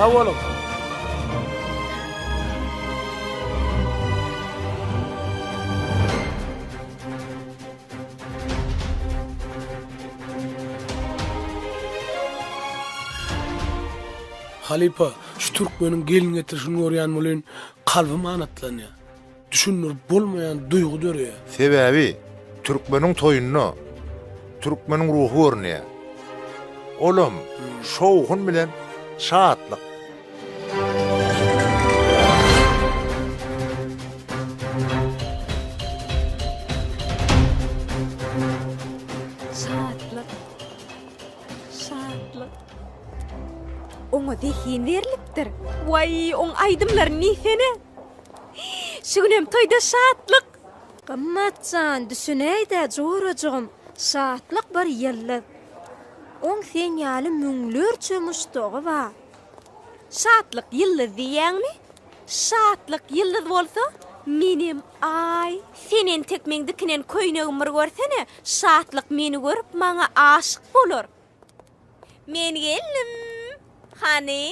Sag boluň. Halypa, şu türkmeniň gelin getirişini görýän welin, kalbym ganatlanýar. Düşündirip bolmaýan duýgy döreýär. Sebäbi türkmeniň toýunda türkmeniň ruhy görünýär. Olam şowhun bilen şatlyk. Şatlyk. Şatlyk. Oňa zehin berlipdir. Waý, oň aýdymlaryny diýsene. Şu günem toýda şatlyk. Gymmat jan, düşünäý-dä, jorajygym, şatlyk bir ýyldyz. Oň sen ýaly müňlerçe muşdagy bar. Şatlyk ýyldyz diýýäňmi? Şatlyk ýyldyz bolsa, menem Aý. Sen entek meň dikinen köýnegimi bir görsene, Şatlyk meni görüp maňa aşyk bolar. Men geldim. Hany?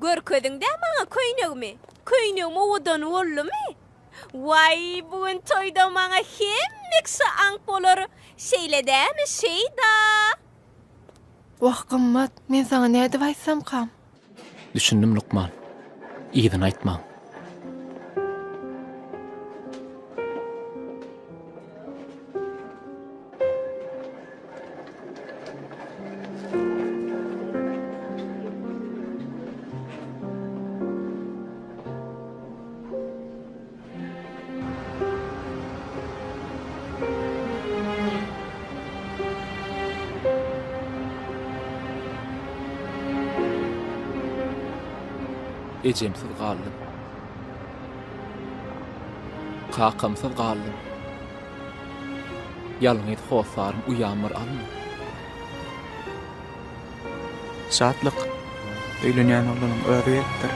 Görkeziň-dä maňa köýnegimi. Köýnegim owadan boldumy? Waý, bu gün toýda maňa hemme kişi aňk bolar. Şeýle dämi, Şeýda? Wah, Gymmat, men saňa nädip aýtsamkam? Düşündim lukman. Yzyny aýtmaň. Ejemsiz galdym. Kakamsyz galdym. Ýalňyz hossarym uýam bir alma. Şatlyk, öýlenýän oglanyň özi gelipdir.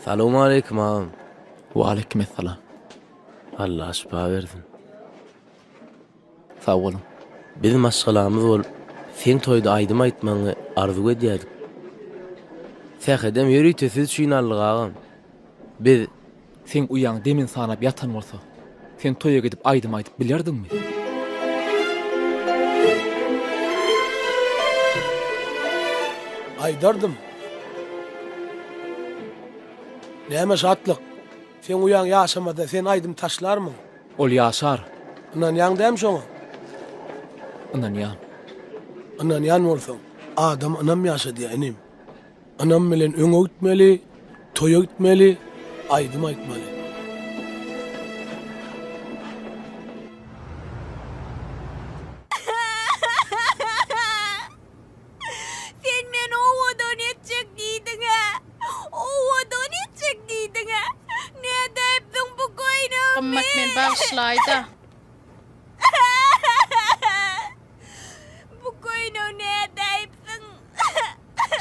Salowmaleýkim agam. Waleýkim essalam. Allah şypa bersin. Sag boluň. Biz maşgalamyz bolup seň toýda aýdym aýtmagyňy arzuw edýädik. Sähedem ýörite siz üçin aldyk agam. Biz. Seň uýaň demini sanap ýatan bolsa, sen toýa gidip aýdym aýdyp bilerdiňmi? Aýdardym. Näme şatlyk? Seň uýaň ýaşamasa sen aýdym taşlarmyň? Ol ýaşar. Ynanýaň dämi şoňa? Ynanýan. Ynanýan bolsaň, adamy ynam ýaşadýar inim. Ynam bilen öňe gitmeli, toýa gitmeli, aýdym aýtmaly. Sen meni owadan etjek diýdiň-ä! Owadan etjek diýdiň-ä! Nädäýipsiň bu köýnegimi? Gymmat meni bagyşlaý-da. Bu köýnegi nädäýipsiň?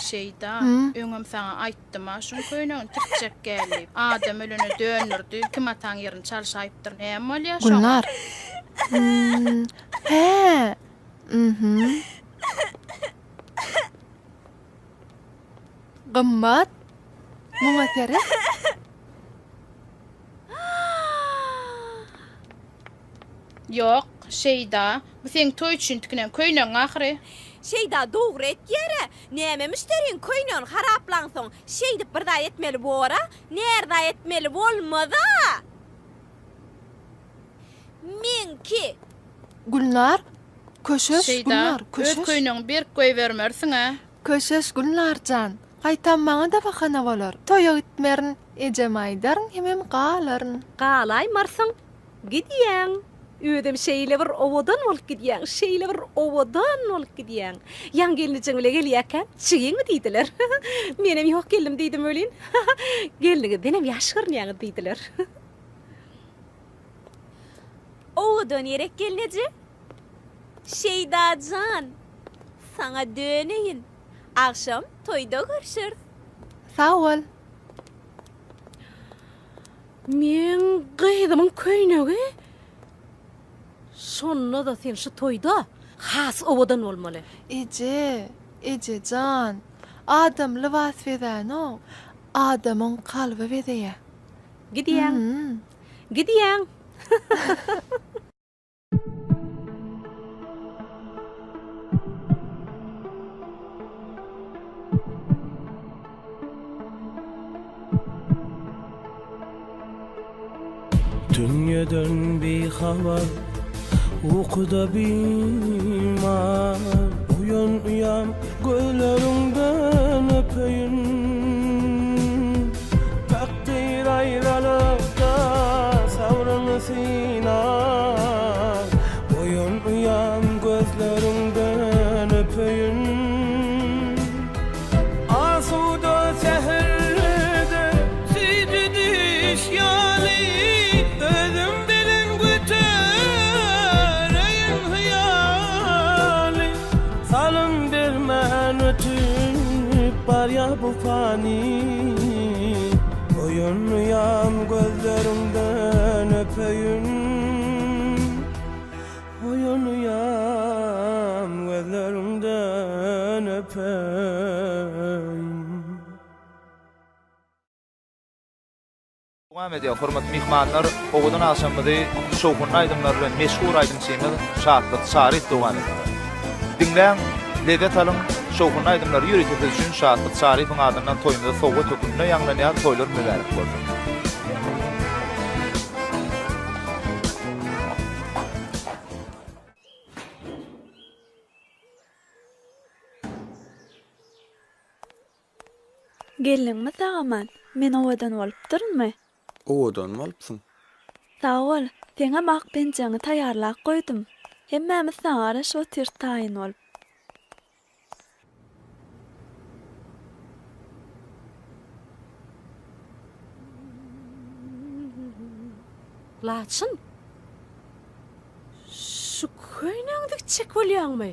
Şeýda, öňem saňa aýtdym-a, şuň köýnegini tikjek gel diýip. Adam ölene döndürdi, kim ataň ýerini çalşaýypdyr, näme bolýa şoňa? Gülnar. Hä, Mhm. Gymmat. Muňa seret. Ýok, Şeýda, bu seň toý üçin tikinen köýnegiň ahyry. Şeýda dogry etýär-ä. Näme müşderiň köýnegini haraplaňsoň, şeýdip bir zat etmeli bor-a? Närza etmeli bolmaz-a! Meňki! Gülnar, köşeş, Şeýda, Gülnar, öz köşeş. köýnegiňi berk goýbermersiň-ä. Köşeş, Gülnar jan. Gaýtam maňa-da bahana bolar. Toýa gitmerin, ejeme aýdaryn hemem galaryn. Galaýmarsyň, gidýäň. Özem şeýle bir owadan bolup gidýäň, şeýle bir owadan bolup gidýäň. Ýaňy gelnejeň bile gelýärkäm, çigiňmi diýdiler. Menem ýok gelnim diýdim welin, gelniňizdenem ýaş görünýäňiz diýdiler. Owadan gerek gelneje. Şeýda jan. saňa döneýin. Agşam toýda görşeris. Sag bol. Meň gyzymyň köýnegi? Şonda-da sen şu toýda has owadan bolmaly. Eje, eje jan, adam lybas bezänok, adamyň kalby bezeýär. Gidýäň. Gidýäň. Dünýeden bihabar, ukuda bimar Oýan uýam gözleriňden öpeýin Takdyr aýralykda sabryňy synar Oýan uýam gözleriňden öpeýin Asuda säherde süýji düýş ýaly Özüm bilen götereýin hyýaly Salym bermän ötüp barýar bu pany Oýanýan gözleriňden öpeýin Oýanýan gözleriňden öpeýin. Dowam edýär hormatly myhmanlar owadan agşamymyzy şowhunly aýdymlar bilen meşhur aýdymçymyz Şatlyk Çaryýew dowam etdirer. Diňläň, lezzet alyň, şowhunly aýdymlar ýörite siz üçin Şatlyk Çaryýewiň adyndan toýumyza sowgat hökmünde ýaňlanýar toýlar mübärek bolsun. Geldiňmi sag-aman? Men owadan bolupdyrynmy? Owadan bolupsyň. Sag bol, seňem ak penjegiňi taýýarlap goýdum. Hemmämiz saňa garaşyp otyrys taýyn bolup. Laçyn, şu köýnegiňi dikjek bolýaňmy?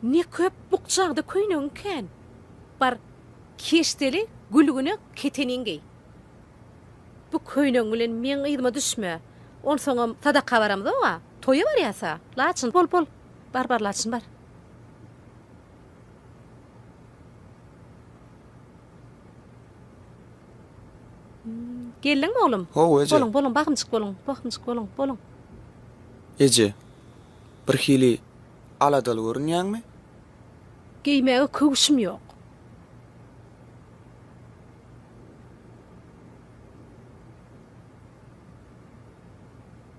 Ne köp bukjaňda köýnegiň kän. Bar, keşdeli gülgüne keteniňi geý. Bu köýnegiň bilen meň yzyma düşme. Onsoňam sadaka baramzog-a, toýa barýas-a. Laçyn, bol, bol. Bar, bar, Laçyn, bar. Geldiňmi, oglum? Hawa, eje. Boluň, boluň, bahymjyk boluň, bahymjyk boluň, boluň. Eje, birhili Aladaly görünýäňmi? Geýmäge köwşüm ýok.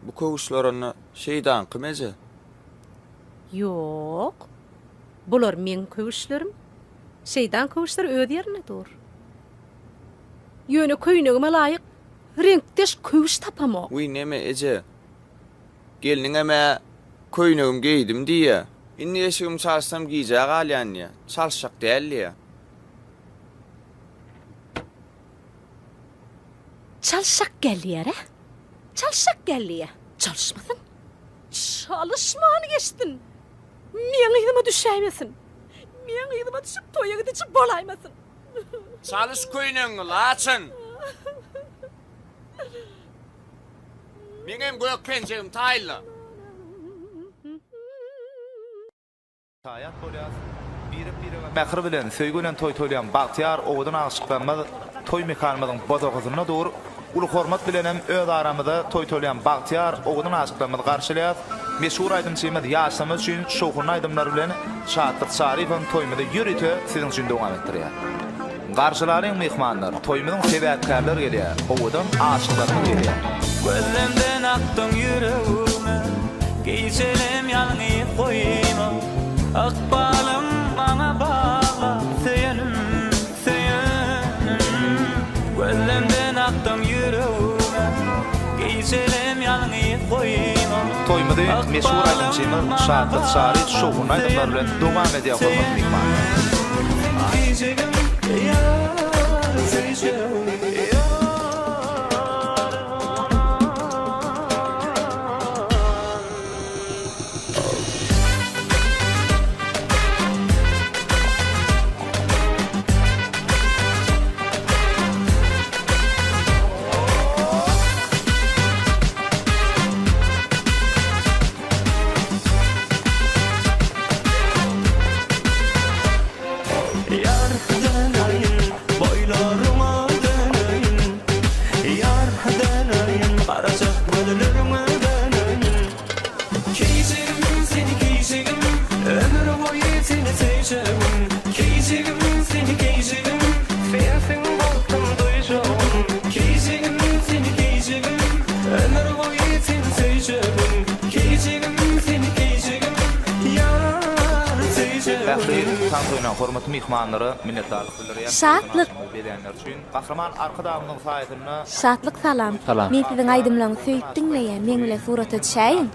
Bu köwüşler onda Şeýdaňkymy eje? Ýok. Bular meň köwüşlerim. Şeýdaň köwüşleri öz ýerinde dur. Ýöne köýnegime laýyk reňkdeş köwüş tapamok. Wiý neme eje? Gelniňem-ä köýnegimi geýdim diýýä. Indi eşigimi çalyşsam gijä galýan diýýä. Çalyşjak däl diýýä. Çalyşjak gel diýýär-ä. Çalyşjak gel diýýä. Çalyşmasyn. Çalyşman geçsin. Meň yzyma düşäýmesin. Meň yzyma düşüp toýa gidiji bolaýmasyn. Çalyş köýnegiňi, Laçyn! Meňem gök penjegim taýynla. Şaýat bolýas. Birek-birege mähir bilen, söýgi bilen toý toýlaýan bagtyýar, owadan aşyklarymyz toý mekanymyzyň bosagasynda dur. Uly hormat bilenem öz aramyzda toý toýlaýan bagtyýar, owadan aşyklarymyzy garşylaýas. Meşhur aýdymçymyz ýaşlarymyz üçin şowhunly aýdymlary bilen Şatlyk Çaryýewiň toýumyzy ýörite siziň üçin dowam etdirýär. Garşylalyň myhmanlar, toýumyzyň sebäpkärleri gelýär, owadan aşyklarymyz gelýär. Gözlemden akdyň ýüregime, Gijelem ýalňyz goýma. Ykbalym maňa baglap, Söýenim, söýenim. Gözlemden akdyň ýüregime, Gijelem ýalňyz goýma. Toýumyzy meşhur aýdymçymyz Şatlyk Çaryýew şowhunly aýdymlar bilen dowam edýär hormatly myhmanlar. Ähli tans oýnan hormatly myhmanlara minnetdarlyk bildirýän. Şatlyk. Bezänleri üçin Gahryman Arkadagymyzyň saýasynda. Şatlyk salam. Salam. Men siziň aýdymlaryňyzy söýüp diňleýän meň bilen surata düşäýiň.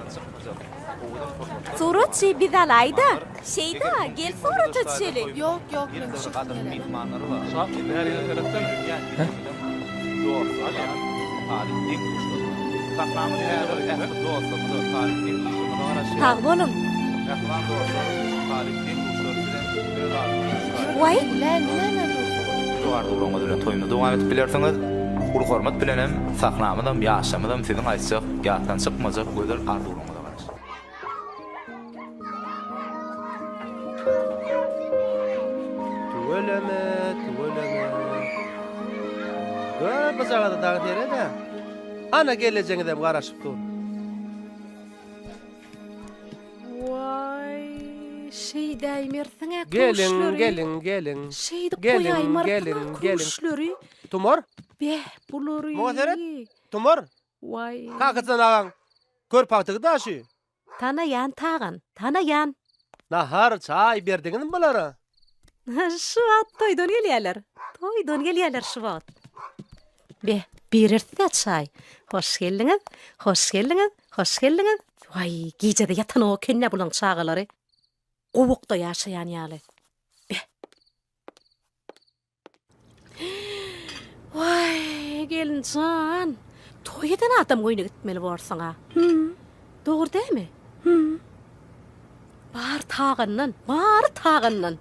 Suratçy biz alaýda. Şeýda gel surata düşeli. Ýok ýok meň düşesim gelenok. Şatlyk bäri seretsene. Sag boluň. Waý. Arzuwlaryňyz bilen toýumyzy dowam edip bilersiňiz. Uly hormat bilenem sahnamyzam, ýaşlarymyzam siziň aýtjak, ýatdan çykmajak gözel arzuwlaryňyza garaşýar. Tüweleme, tüweleme. Gör bujagaza dagy sered-ä. Ana gelnejeňizem garaşyp dur. Waý, şeýdäýmersiň-ä Geliň, köwüşleri. geliň, geliň. Şeýdip Geliň, goýaýmarsyň-a geliň, geliň. köwüşleri. Tumar. Beh, bulary. Muňa seret, Tumar. Waý. Kakajan agaň körpe agtygy-da şü. Tanaýan, Tagan, tanaýan. Nahar, çaý berdiňizmi bulara? Şu wagt toýdan gelýärler. Toýdan gelýärler şu wagt. Be, bereris-dä çaý. Hoş geldiňiz, hoş geldiňiz, hoş geldiňiz. Waý, gije-de ýatanok eken-dä bulaň çagalary. Gowakda ýaşaýan ýaly. Be. Waý, gelinjan, toý eden adam öýüne gitmeli borsuň-a. Dogry dälmi? Bary Tagandan, bary Tagandan.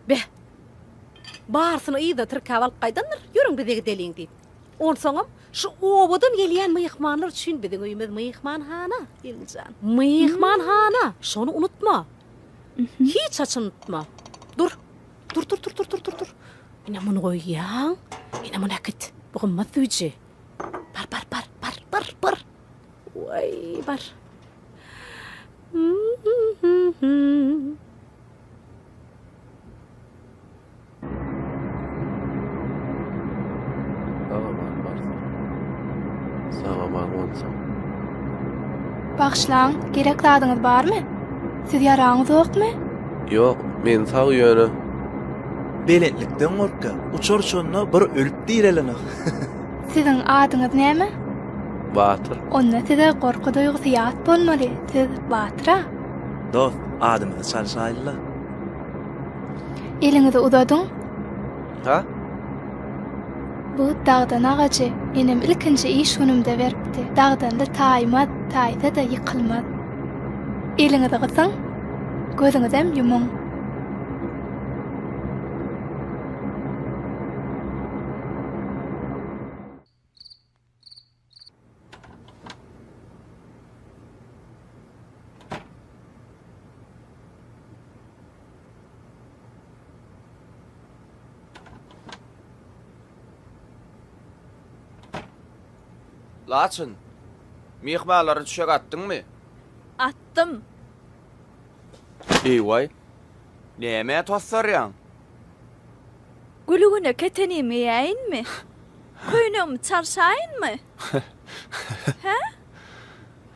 Beh, barysyny yzyna tirkäp alyp gaýdandyr, ýörüň bize gideliň diýip. Onsoňam, şu obadan gelýän myhmanlar üçin biziň öýümiz myhmanhana, gelinjan. Myhmanhana, şony unutma. Hiç haçan unutma. Dur. Dur, dur, dur, dur, dur, dur, dur. Ine muny goýýaň. Ine muny äkit. Bu gymmat süýji. Bar, bar, bar, bar, bar, bar. Waý, bar. Sag-aman barsaň, sag-aman gonsaň. Bagyşlaň, gerek zadyňyz barmy? Siz ýaraňyzokmy? Ýok, men sag ýöne. Belentlikden gorkýar. Uçar uçanda bir ölüp direlenok. Siziň adyňyz näme? Batyr. Onda size gorky duýgusy ýat bolmaly, siz Batyr-a? Dost, adymyzy çalşaýly-la. Eliňizi uzadyň. Ha? Bu dagdan agajy enem ilkinji iş günümde beripdi. Dagdanly taýmaz, taýsa-da ýykylmaz. Eliňizi gysyň, gözüňizem ýumuň. Laçyn, myhmanlara düşek atdyňmy? Atdym. Eý-waý, nämä tossarýaň? Gülgüne ketenimi geýäýinmi? Köýnegimi çalşaýynmy? Hä?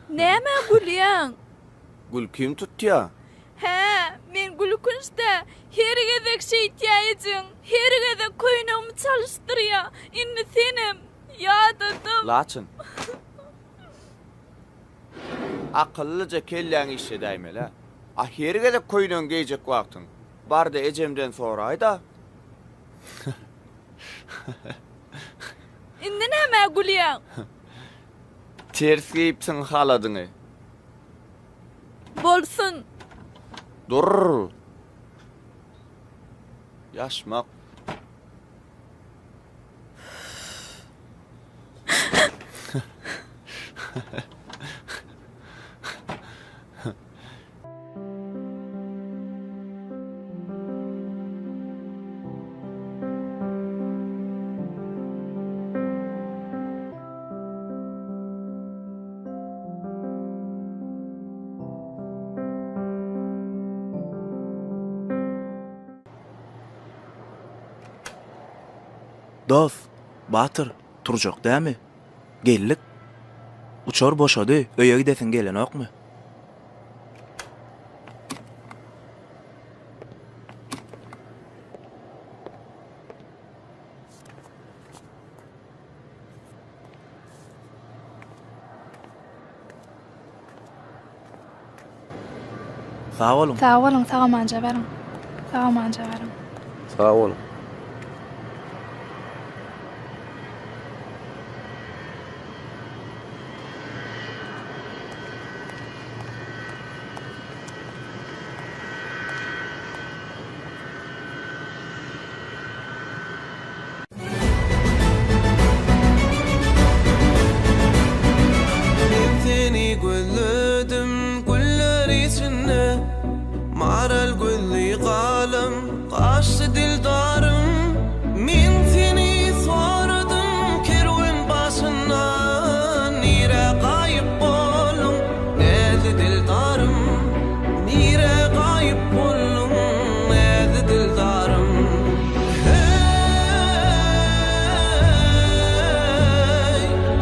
Nämä gülýäň? Gülkim tutýa. Hä, men gülkünç-dä. Her gezek şeýtýä ejeň. Her gezek köýnegimi çalyşdyrýa. Indi senem. Ýadadym. Laçyn. Akyllyja kelläňi işledäýmeli-ä. A her gezek köýnegiňi geýjek wagtyň, bar-da ejemden soraý-da. Indi nämä gülýäň? Ters geýipsiň haladyňy. Bolsun. Dur. Ýaşmak. Dos, Batyr, turjak dämi? Geldik. Uçar boşady, öýe gidesiň gelenokmy? Sag boluň. Sag boluň, sag-amanja baryň. Sag-amanja baryň. Sag boluň. Men seni gözledim güller içinde Maral gözli galam gaçdy dildarym Men seni soradym kerwen başynda Nirä gaýyp bolduň näzli dildarym Nirä gaýyp bolduň näzli dildarym Heý,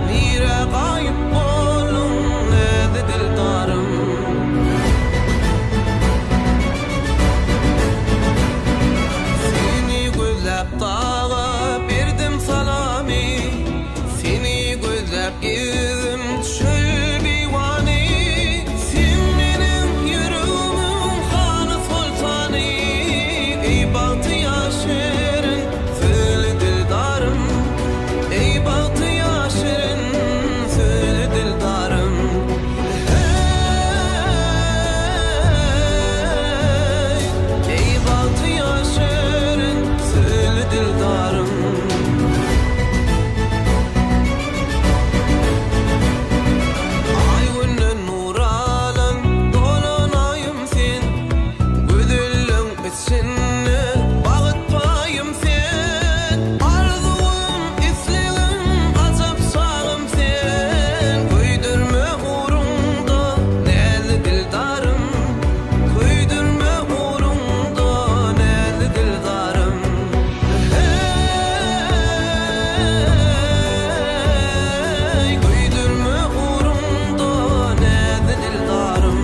nirä gaýyp bolduň näzli dildarym Seni gözläp daga berdim salamy Seni gözläp gezdim çöl biwany Sen meniň ýüregimiň hany soltany Eý bagtyýar şirin söýli dildarym Eý bagtyýar şirin söýli dildarym Heý eý bagtyýar şirin söýli dildarym. Aý günden nur alan dolan aýym sen Gözelligiň içinde bagt paýym sen Arzuwym islegim ajap şagym sen Köýdürme ugruňda näzli dildarym Köýdürme ugruňda näzli dildarym Heý, köýdürme ugruňda näzli dildarym.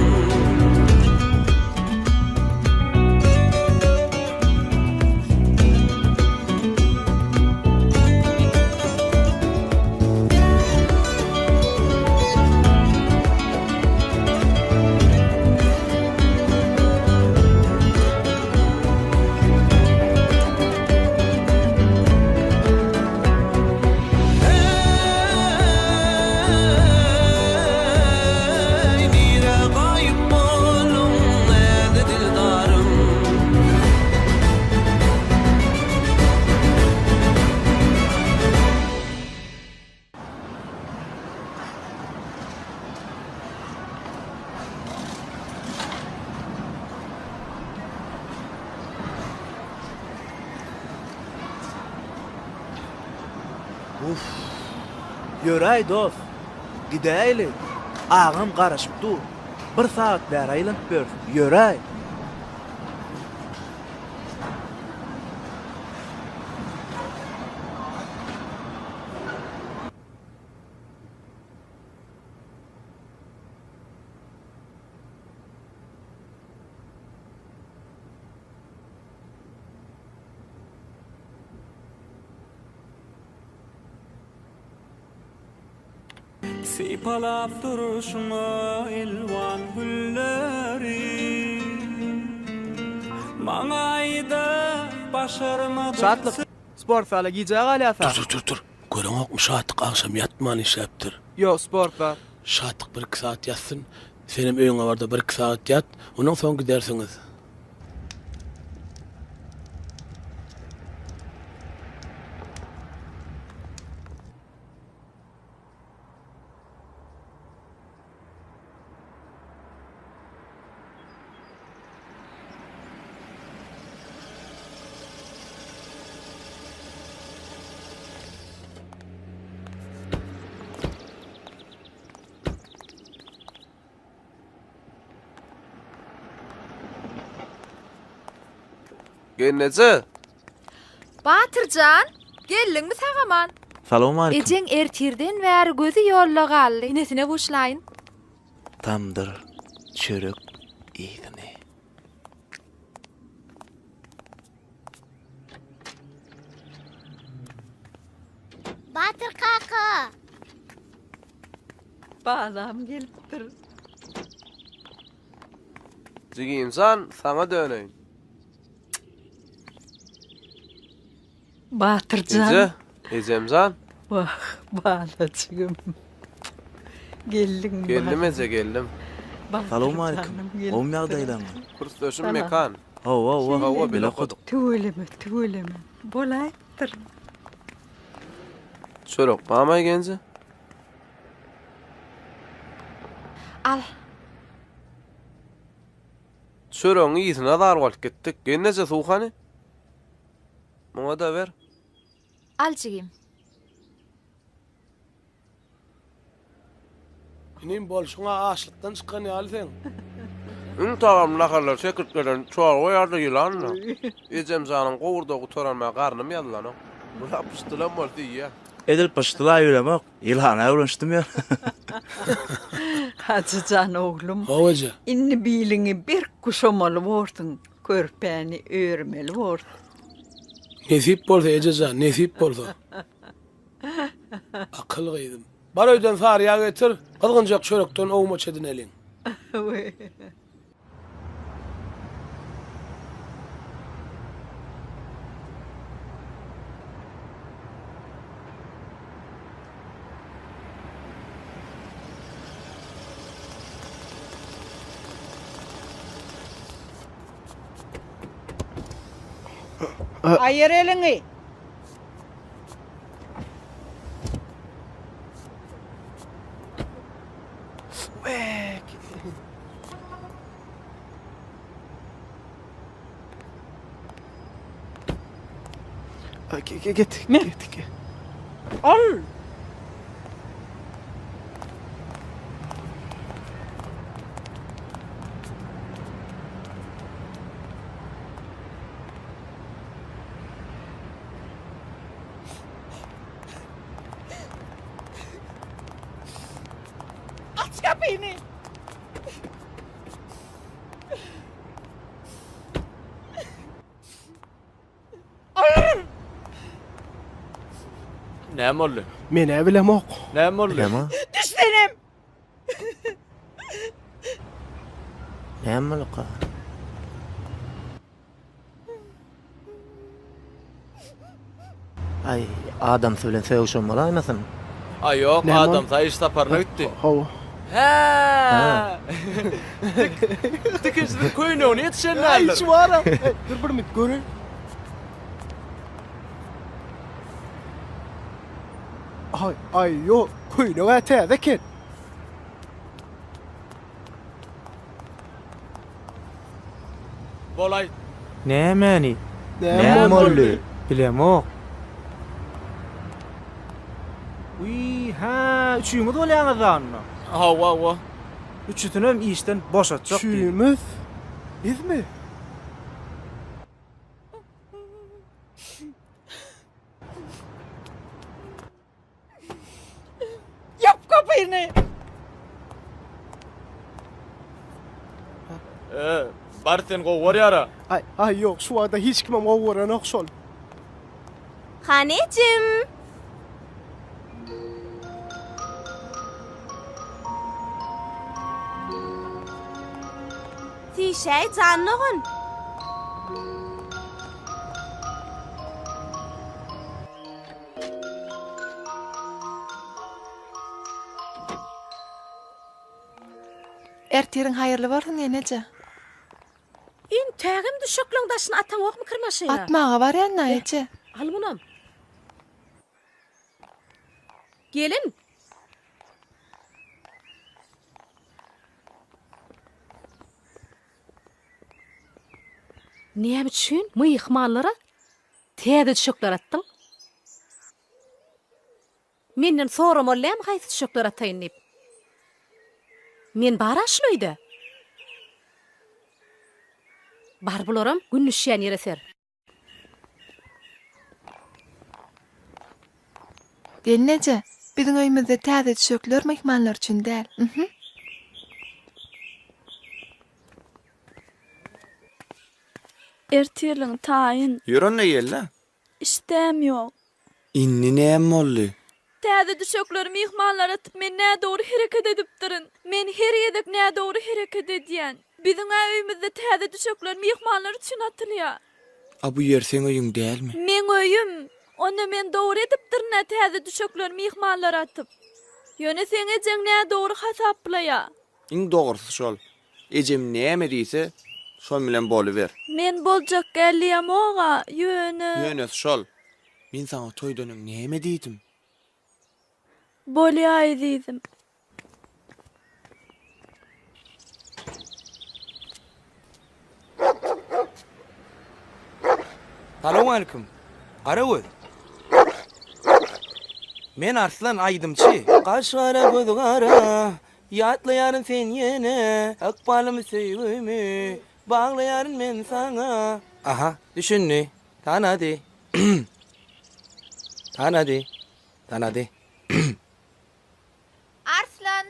Heý, nirä gaýyp bolduň, näzli dildarym? Uff. Ýöräý dos. Gidäýeli. Agam garaşyp dur. Bir sagat bäri aýlanyp ýörüs. Ýöräý. Sypalap durşuňa elwan gülleri Maňa aýda başarmadyk Şatlyk, sport zala gijä galýasa. Dur dur dur dur. Göreňokmy Şatlyk agşam ýatman işläpdir. Ýok sport zal. Şatlyk bir iki sagat ýatsyn. Senem öýüňe barda bir iki sagat ýat. Ondan soň gidersiňiz. Gelneje! Batyr jan, geldiňmi sag-aman? Salowmalikim. Ejeň ertirden bäri gözi ýolda galdy. Enesine buşlaýyn. Tamdyr çörek yzyny. Batyr kaka! Balam gelipdir. Jigimjan, saňa döneýin. Batyr jan. Eje, ejemjan. Wah, balajygym. Geldiňmi? Geldim eje, geldim. Salowmalikim. Gowumy ýagdaýlaryňyz? Kursdaşym Mekan. Hawa, hawa. Hawa, bile okadyk. Tüweleme, tüweleme. Bolaýypdyr. Çörek barmaý genje? Al. Çöregiň ysyna zar bolup gitdik. Gelneje suw hany? Muňa-da ber. Al jigim. Inim bolşuňa açlykdan çykan ýaly seň. Iň tagamly naharlar çekirtgeden çorba ýa-da ýylandyr. Ejemjanyň gowurdagy gutaranma garnym ýazylanok. Bula pyşdylam bolsa iýýär. Edil pyşdyla ýüremok. Ýylana öwrenişdim ýöne. Hajy jan oglum. Hawa eje. Indi biliňi berk guşamaly borsuň, körpäni örmeli borsuň. Nesip bolsa eje jan, nesip bolsa. Akyl gyzym. Bar öýden sary ýag getir, gyzgynjak çörekden owmaç edineliň. Aýyr eliňi! Get, get, get. Al! Aç gapyny! Näme boldy? Men-ä bilemok. Näme boldy? Bilemok. Düş senem! Näme bolduka? Aý, adamsy bilen sögüşen bolaýmasyn? Aý ýok, adamsy iş saparyna gitdi. Hawa. Hä! Tikinçiniň köýnegine ýetişen däldir. Aý, şu bar-a. Dur bir minut, göreýin. Aý, aý, ýok, köýnek-ä täze eken. Bolaý. Nämäni? Näme boldy? Bilemok. Wiý, hä, üçüňiz bolýaňyz-da onda? Hawa, hawa. Üçüsinem işden boşatjak diýdi. Üçümiz? Bizmi? Ýap gapyny! E, bar sen gowy görýär-ä. Aý, aý ýok, şu wagta hiç kimem gowy görenok şol. Hany ejem? Süýşäý jan dogan. Ertiriň haýyrly bolsun gelneje. Intägem düşekleň daşyny ataňokmy kirmaşyna? Atmaga barýan-da eje. Al munam. Gelin. Näme üçin myhmanlara Täze düşekler atdyň. Menden soramaly dälmi haýsy düşekler ataýyn diýip. Men bar-a şul öýde. Bar bularam gün düşýän ýere ser. Gelneje, biziň öýümizde täze düşekler myhmanlar üçin däl. Mhm. Ertirligiň taýyn. Ýör onda gel-dä. Işdäm ýok. Indi näme boldy? Täze düşekleri myhmanlara atyp men nädogry hereket edipdirin. Men her gezek nädogry hereket edýän. Biziň-ä öýümizde täze düşekler myhmanlar üçin atylýar. A bu ýer seň öýüň dälmi? Meň öýüm. Onda men dogry edipdirin-ä täze düşekleri myhmanlara atyp. Ýöne seň ejeň nädogry hasaplaýar. Iň dogrusy şol. Ejem näme diýse, şon bilen boluber. Men boljak däl diýemog-a, ýöne. Ýönesi şol. Men saňa toýdan öň näme diýdim? Bolýa, ezizim. Salowmalikim, Garagöz. Men Arslan, aýdymçy. Gaş gara, göz gara, Ýatlaýaryn sen ýene, Ykbalymy, söýgümi, Baglaýaryn men saňa. Aha, düşündi. Tanady. Tanady. Tanady. Arslan!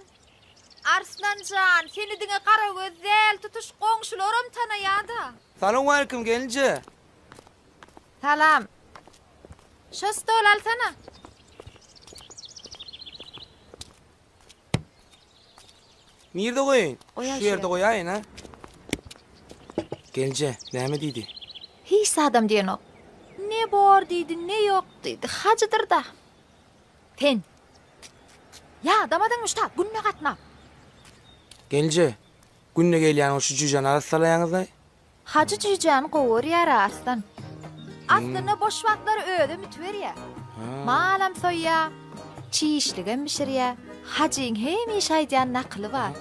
Arslan jan, seni diňe Garagöz däl, tutuş goňşularam tanaýa-da. Salowmalikim, gelinje. Salam. Şo stoly alsana. Nirde goýaýyn? Goýaý Şu ýerde goýaýyn, a? Gelinje, näme diýdi? Hiç zadam diýenok. Ne bor diýdi, ne ýok diýdi. Hajydyr-da. Sen. Ýadamadyňmy şta, günde gatnap? Gelinje, günde gelýäniňiz şu jüýjäni arassalaýaňyzlaý. Hajy jüýjäni gowy görýär-ä Arslan. Aslynda boş wagtlary özem ütüberýär. Malam soýýar, çişligem bişirýär. Hajyň hemişe aýdýan nakyly bar.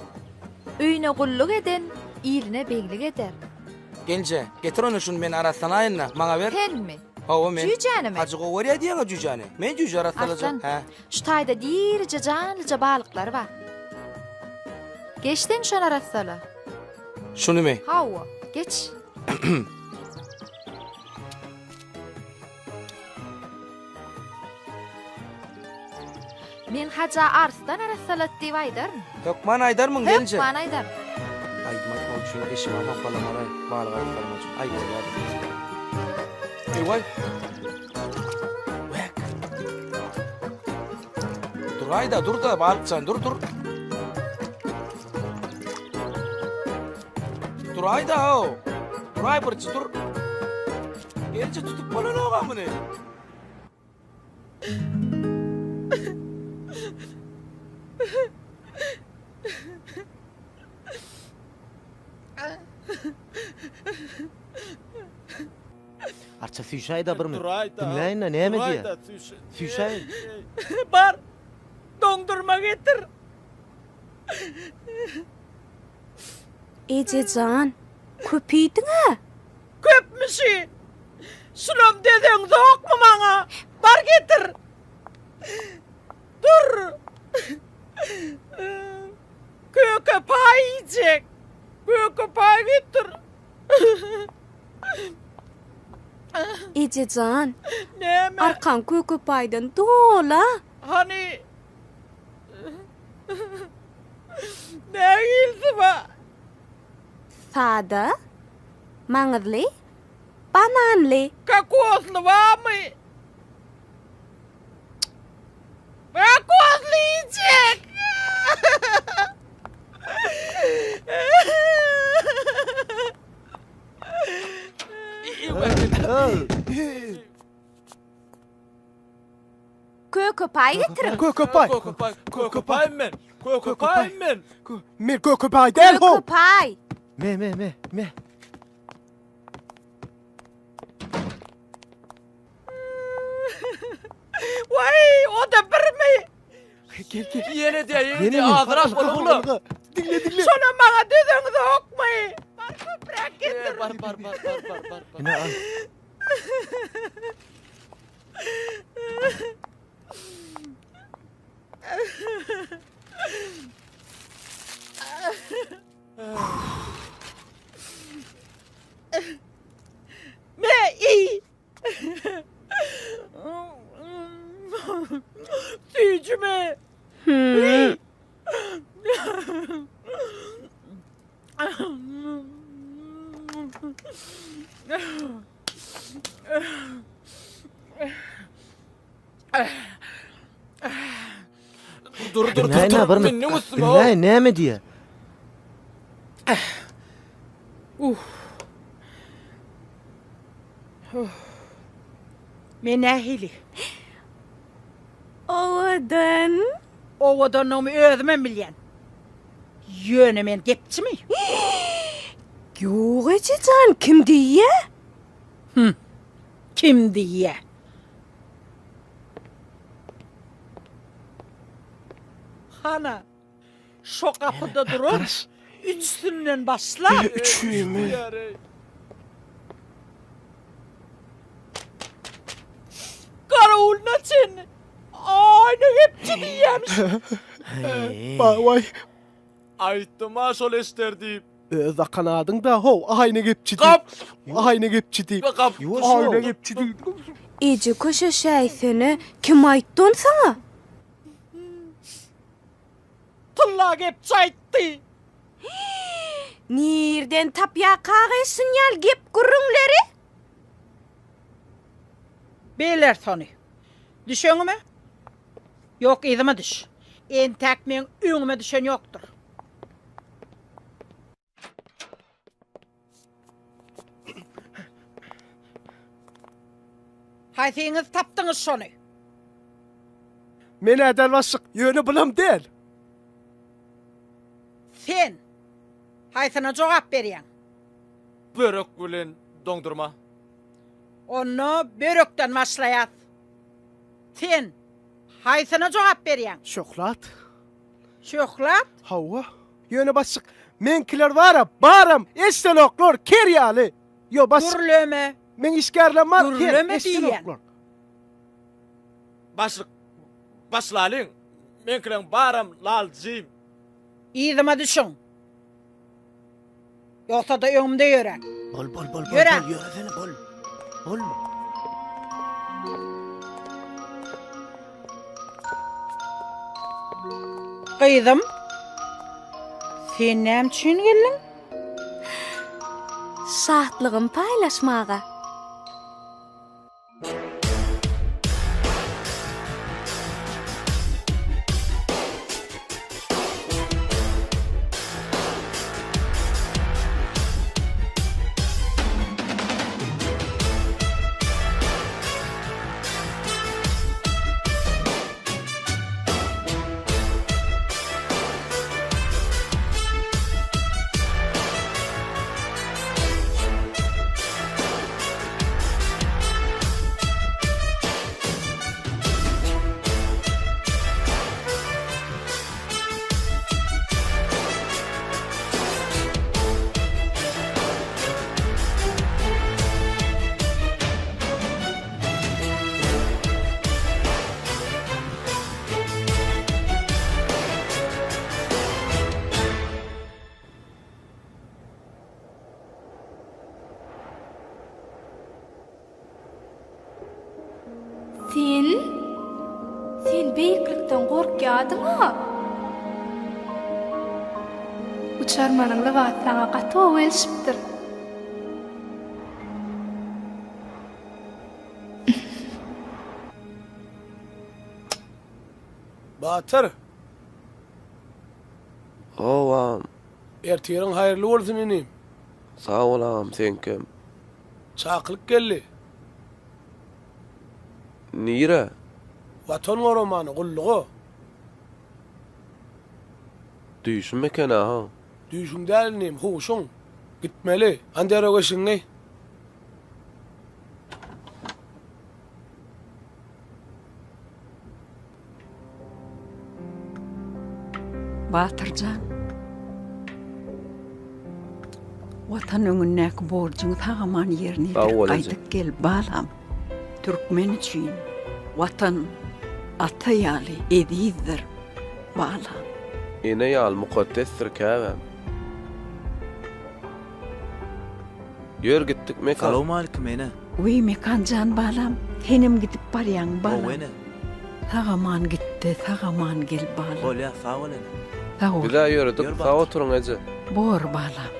Öýüne gulluk eden, iline beglik eder. Gelje, getir onda şuny men arassalaýyn-da, maňa ber. Senmi? Hawa, men. Jüýjänimi? Hajy gowy görýär diýýäň-ä jüýjäni. Men jüýje arassalajak. Arslan, Hä. şu taýda dirije janlyja balyklar bar. Geç sen şony arassala. Şunymy? Hawa, geç. Men Haja Arslan arassalat diýip aýdaryn. Hökman aýdarmyň, gelinje? Hökman aýdaryn. Aýdym aýtmak üçin eşigem hopalamaly, balyk arasalamak üçin. Aý, bolýar. Eý-waý! Wäk! Duraý-da, dur-da, balykjan, dur, dur. Duraý-da, how! Duraý birji, dur. Gelinje tutup bolanok-a muny. Arça süýşäý-de bir minut. Diňläýin-de näme diýýär. Süýşäý. Bar, doňdurma getir. Eje jan, köp iýdiň-ä? Köpmüşi. Şulam dözeňzokmy maňa? Bar getir. Dur. Köke paý iýjek. Köke paý getir. Eje jan. Näme? Arkaň köke paýdan dola. Hany. Nähilisi bar? Sada, maňyzly, bananly. Kokosly barmy? Kokosly iýjek. Köke paý getiriň. Köke paý. Köke paý. Köke paý men. Köke paý men. Men köke paý däl ho. Köke paý. Me me me me. Waý, o-da birmi? Gel gel. Ýene diýä, ýene diýä, azyrak bol oglum. Diňle diňle. Şonam maňa dözeňzokmy? Bar köpräk getir. Bar bar bar bar bar bar. Ine al. Me iý. Süýjümi? Hmm. Dur dur dur Diňläýin-ä dur. bir minut. Meniň üstüme. Diňläýin näme diýýär. Uh. Huh. Men nähili? Owadan. Owadanlygymy özümem bilýän. Ýöne men gepçimi? Ýok eje jan, kim diýýä? Hüm. Kim diýýä? Hana, şo gapyda duran üçüsinden başlap. Üçümi? Garawulyna çenli aýna gepçi diýýämiş. Baý. Aýtdym-a şol eşder diýip. Öz dakan adyň-da how, aýna gepçi diýip. Aýna gepçi diýip. Aýna gepçi diýip. Eje köşeşäýsene, kim aýtdy ony saňa? Tylla gepçi aýtdy. Nirden tapýarkagy şunýal gep-gürrüňleri? Bileris ony. Düş öňüme. Ýok, yzyma düş. Entäk meň öňüme düşen ýokdur. Haýsyňyz tapdyňyz şony? Men-ä däl başlyk, ýöne bulam däl. Sen haýsyna jogap berýäň? Börek bilen doňdurma. Onda börekden başlaýas. Sen haýsyna jogap berýäň? Şöhlat. Şöhlat? Hawa. Ýöne başlyk, meňkiler bar-a, baram, eşdenoklar, ker ýaly. Ýo, başlyk. Gürleme. Meň işgärlerim bar, ker, Gürleme diýýän. eşdenoklar. Başlyk, başlalyň. Meňkileň baram lal-jim. Yzyma düşüň. Ýogsa-da öňümde ýöräň. Bol, bol, bol, bol, Ýöräň. bol, ýöresene, bol. Bol. Gyzym, sen näme üçin geldiň? Şatlygymy paýlaşmaga. Sen? Sen beýiklikden gorkýadyň-a? Uçarmanyň lybasy saňa gaty gowy gelşipdir. Batyr! Howam. Ertiriň haýyrly bolsun inim. Sag bol agam seňkem. Çakylyk geldi. Nirä? Watan goramana, gulluga. Düýşüm eken agam. Düýşüň däl inim, huşuň. Gitmeli. Hany derrew eşigiňi. Batyr jan, Watan öňündäki borjuňy sag-aman ýerine ýetirip gaýdyp gel, balam. Türkmen üçin Watan ata ýaly ezizdir, balam. Ene ýaly mukaddesdir käbäm. Ýör gitdik Mekan. Salowmalikim ene. Wiý Mekan jan balam, senem gidip barýaňmy balam? Hawa ene. Sag aman gitde, sag aman gel balam. Bolýa, sag bol ene. Sag bol. Biz-ä ýöredik, sag oturyň eje. Bor balam.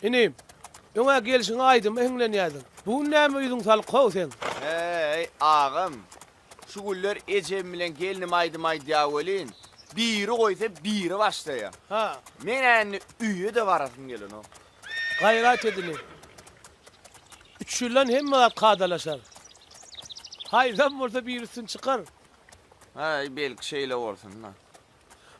Inim, öň-ä gelşiňe aýdyma hiňlenýärdiň. Bu gün näme ýüzüň salyk-how seň? Häý, agam, şu günler ejem bilen gelnim aýdym aýdýar welin, biri goýsa, biri başlaýar. Ha. Men-ä indi öýe-de barasym gelenok. Gaýrat et inim. Üç ýyldan hemme zat kadalaşar. Haýsam bolsa biri üstün çykar. Häý, belki şeýle bolsun-da.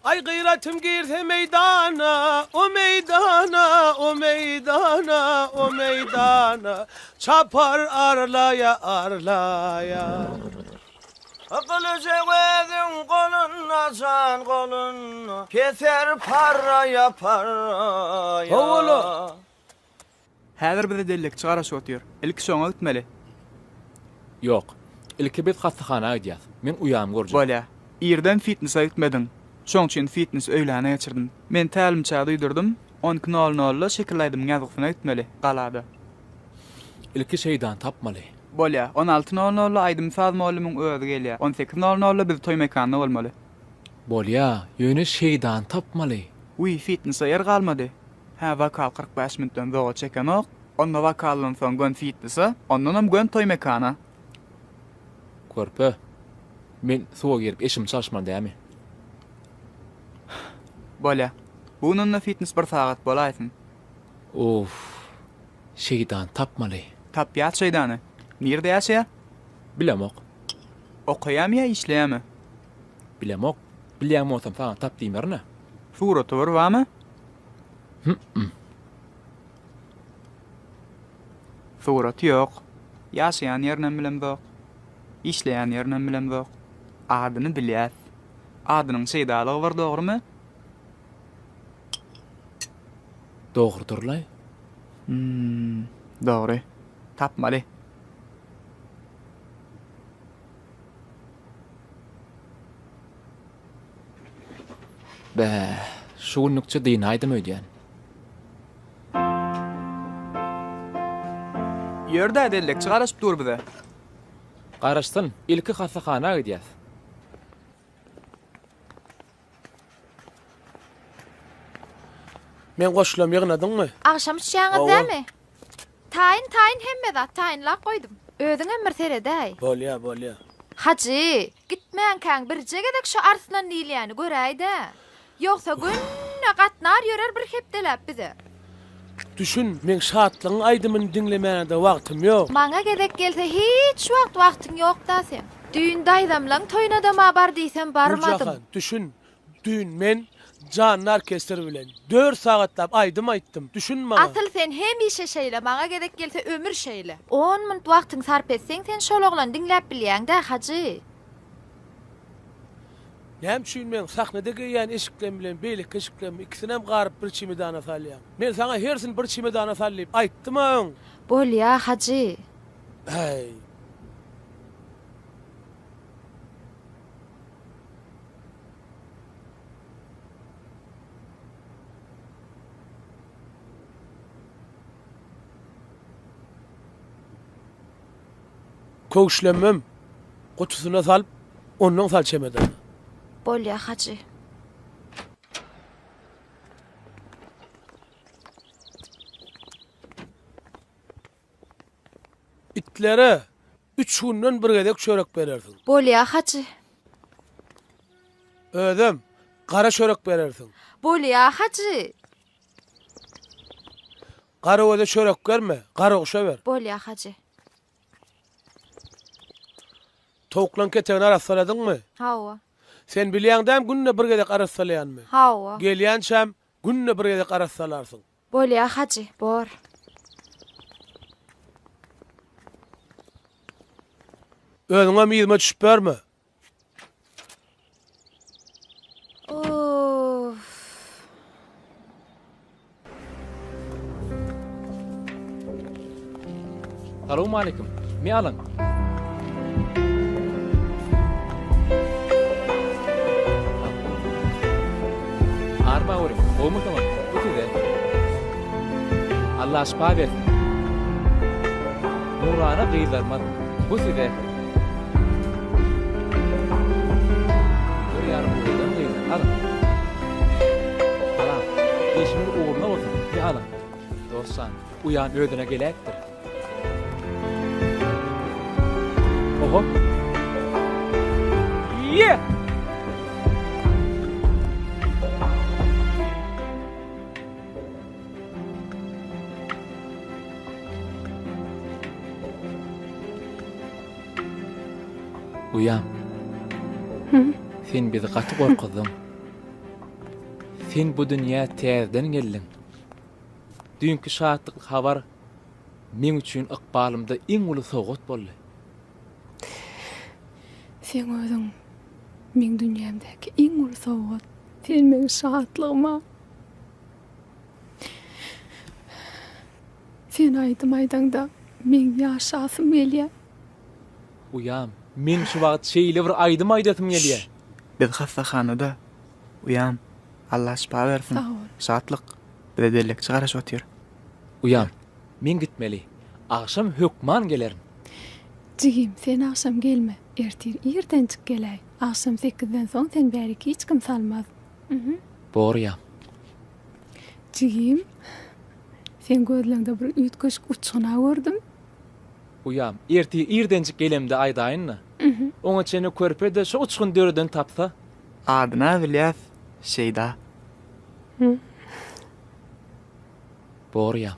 Aý gyratym girse meýdana, o meýdana, o meýdana, o meýdana, Çapar arlaýa, arlaýa. Gylyjy özüň golunda, jan golunda, Keser parraýa, parraýa. Howala! Häzir bize dellekçi garaşyp otyr. Ilki şoňa gitmeli. Ýok. Ilki biz hassahana gidýäs. Men uýamy görjek. Bolýa. Irden fitnese gitmediň. Şoň üçin fitnesi öýläne geçirdim. Men tälimçä duýdurdym, on iki nol nolda şekilli aýdymyň ýazgysyna gitmeli, galada. Ilki şeýdany tapmaly. Bolýa. On alty nol nolda aýdym-saz mugallymyň özi gelýä. On sekiz nol nolda biz toý mekanda bolmaly. Bolýa, ýöne şeýdany tapmaly. Wiý, fitnese ýer galmady. Hä wokal 45 minutdan zoga çekenok, onda wokaldan soň gön fitnese, ondanam gön toý mekana. Körpe, men suwa girip eşimi çalyşmaly dämi? Bolýa. Bu gün onda fitnes bir sagat bolaýsyn. Uff, şeýdany tapmaly. Tapýas şeýdany. Nirde ýaşaýa? Bilemok. Okaýamy ýa işleýämi? Bilemok. Bilýän bolsam saňa tap diýmerin-ä. Suraty bir barmy? Hüm-m. Suraty ýok. Ýaşaýan ýerinem bilemzok. Işleýän ýerinem bilemzok. Adyny bilýäs. Adynyň şeýdalygy bir dogrumy? Dogrudyrlaý. Hüm, dogry. Tapmaly. Bäh, şu günlükçe dynaýdym öýdýän. Ýör-dä, dellekçi garaşyp dur bize. Garaşsyn, ilki hassahana gidýäs. Meň goşulamy ýygnadyňmy? Agşam içýäňiz Hawa. dämi? Taýyn, taýyn hemme zat taýynlap goýdum. Özüňem bir seredäý. Bolýa, bolýa. Hajy, gitmänkäň birje gezek şu Arslan diýilýäni göräý-dä. Ýogsa günde gatnar ýörer bir hepdeläp bize. Düşün, meň Şatlygyň aýdymyny diňlemäne-de wagtym ýok. Maňa gezek gelse hiç wagt wagtyň ýok-da seň. Düýn daýzamlaň toýuna-da-ma bar diýsem barmadym. Güljahan, düşün, Düýn men janly orkestr bilen dört sagatlap aýdym aýtdym. Düşün maňa. Asyl sen hemişe şeýle, maňa gezek gelse ömür şeýle. On munt wagtyň sarp etseň sen şol oglany diňläp bilýäň-dä, Hajy. Näme üçin meň sahnada geýýän eşiklerim bilen beýleki eşiklerimi ikisinem garyp bir çemedana salýaň? Men saňa hersini bir çemedana sal diýip aýtdym-a öň. Bolýa, Hajy. Äý. Köwüşlemem gutusyna salyp, ondan sal çemedana. Bolýa, hajy. Itlere üç günden bir gezek çörek berersiň. Bolýa, hajy. Özem gara çörek berersiň. Bolýa, hajy. Garagöze çörek berme, garaguşa ber. Bolýa, hajy. Towuklaň ketegini arassaladyňmy? Hawa. Sen bilýäň dämi günde bir gezek arassalaýanymy? Hawa. Gelýänçäm günde bir gezek arassalarsyň. Bolýa hajy, bor. Özüňem yzyma düşüp ýörme. Uff. Salowmaleýkim. Me alyň. Arma görüň, gowumysyňyz? Bu size. Allah şypa bersin. Nurana gyzlarymyz, bu size. Bir ýarym owadan gyzlar, alyň. Salam. Işiňiz ugruna bolsun. Me alyň. Dost jan, uýam özüne geläýipdir. Oho. Ýe! Uýam. Sen bizi gaty gorkuzdyň. Sen bu dünýä täzeden geldiň. Düýnki şatlykly habar meň üçin ykbalymda iň uly sowgat boldy. Seň özüň meň dünýämdäki iň uly sowgat. Sen meň şatlygyma. Sen aýdym aýdaňda meň ýaşasym gelýär. Uýam, meň şu wagt şeýle bir aýdym aýdasym gelýär. Şşş, biz hassahanada. Uýam, Alla şypa bersin. Sag bol. Şatlyk, bize dellekçi garaşyp otyr. Uýam, men gitmeli. Agşam hökman gelerin. Jigim, sen agşam gelme. Ertir irdenjik geläý. Agşam sekizden soň seni bärik hiç kim salmaz. Bor uýam. Jigim, seň gözleňde bir üýtgeşik uçgun-a gördüm. Uýam, ertir irdenjik gelemde aýdaýyn-da. Oňa çenli körpe-de şo uçgun döreden tapsa. Adyna bilýäs, Şeýda. Bor uýam.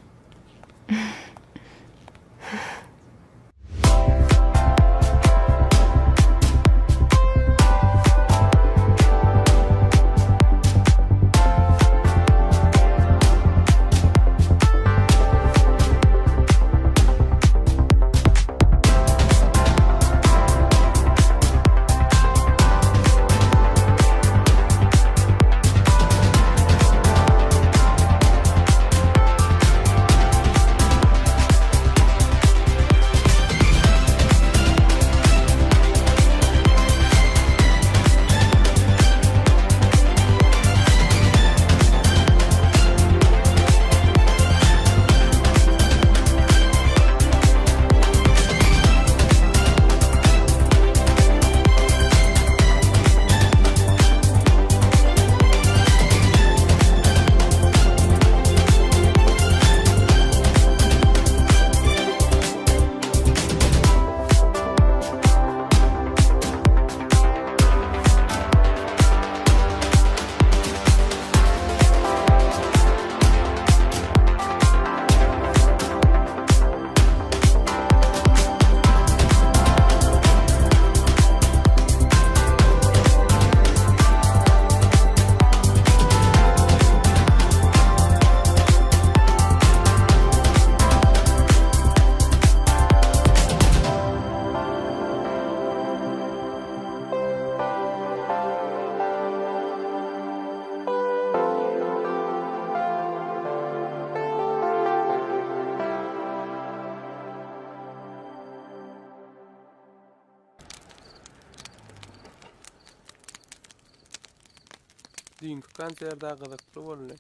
Düýnki konsert-ä gyzykly boldy.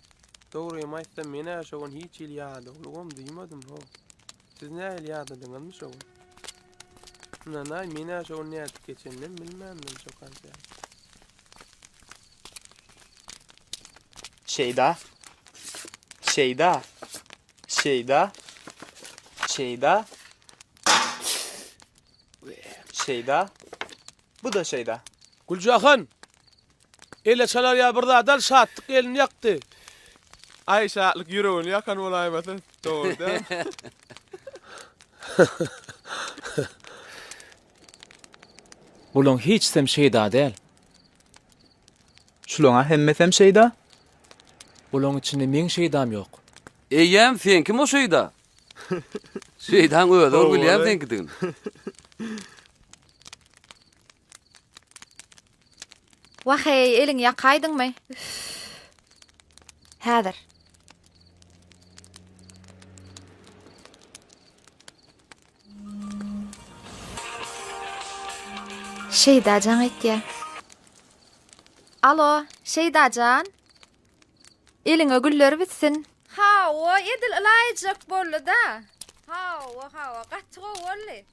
Dogrymy aýtsam, men-ä şo gün hiç hili ýadawlygam duýmadym-how. Siz nähili ýadadyňyzmy şo gün? Ynanaý, men-ä şo gün nädip geçeninem bilmändim şo konsert. Şeýda. Şeýda. Şeýda. Şeýda. Şeýda. Bu-da şeýda. Güljahan! Ele çalar ýa bir zat al, Şatlyk elini ýakdy. Aý, Şatlyk ýüregini ýakan bolaýmasa, dogry däl. Bulaň hiçsem şeýda däl. Şulaň-a hemmesem şeýda. Bulaň içinde meň şeýdam ýok. Eýýäm seňkim o şeýda. Şeýdaň özi bir bilýän seňkidigini. Wah-eý, eliňi ýakaýdyňmy? Üff. Häzir. Şeýda jaň etýä. Alo, Şeýda jan. Eliňe güller bitsin. Hawa, edil ylaýyjak boldy-da. Hawa, hawa, gaty gowy boldy.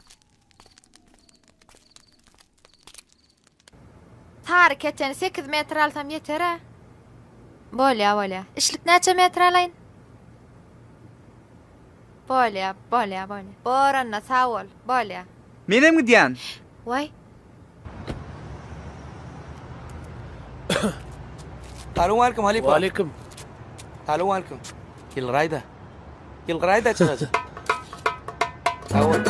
Sary keteni sekiz metr alsam ýeter-ä. Bolýa, bolýa. Işlik näçe metr alaýyn? Bolýa, bolýa, bolýa. Bor onda, sag bol. Bolýa. Menem gidýän. Waý. Salowmaleýkim halypa. Waleýkim. Salowmaleýkim. Ýylgyraýda. Ýylgyraýda çyraja. Sag bol.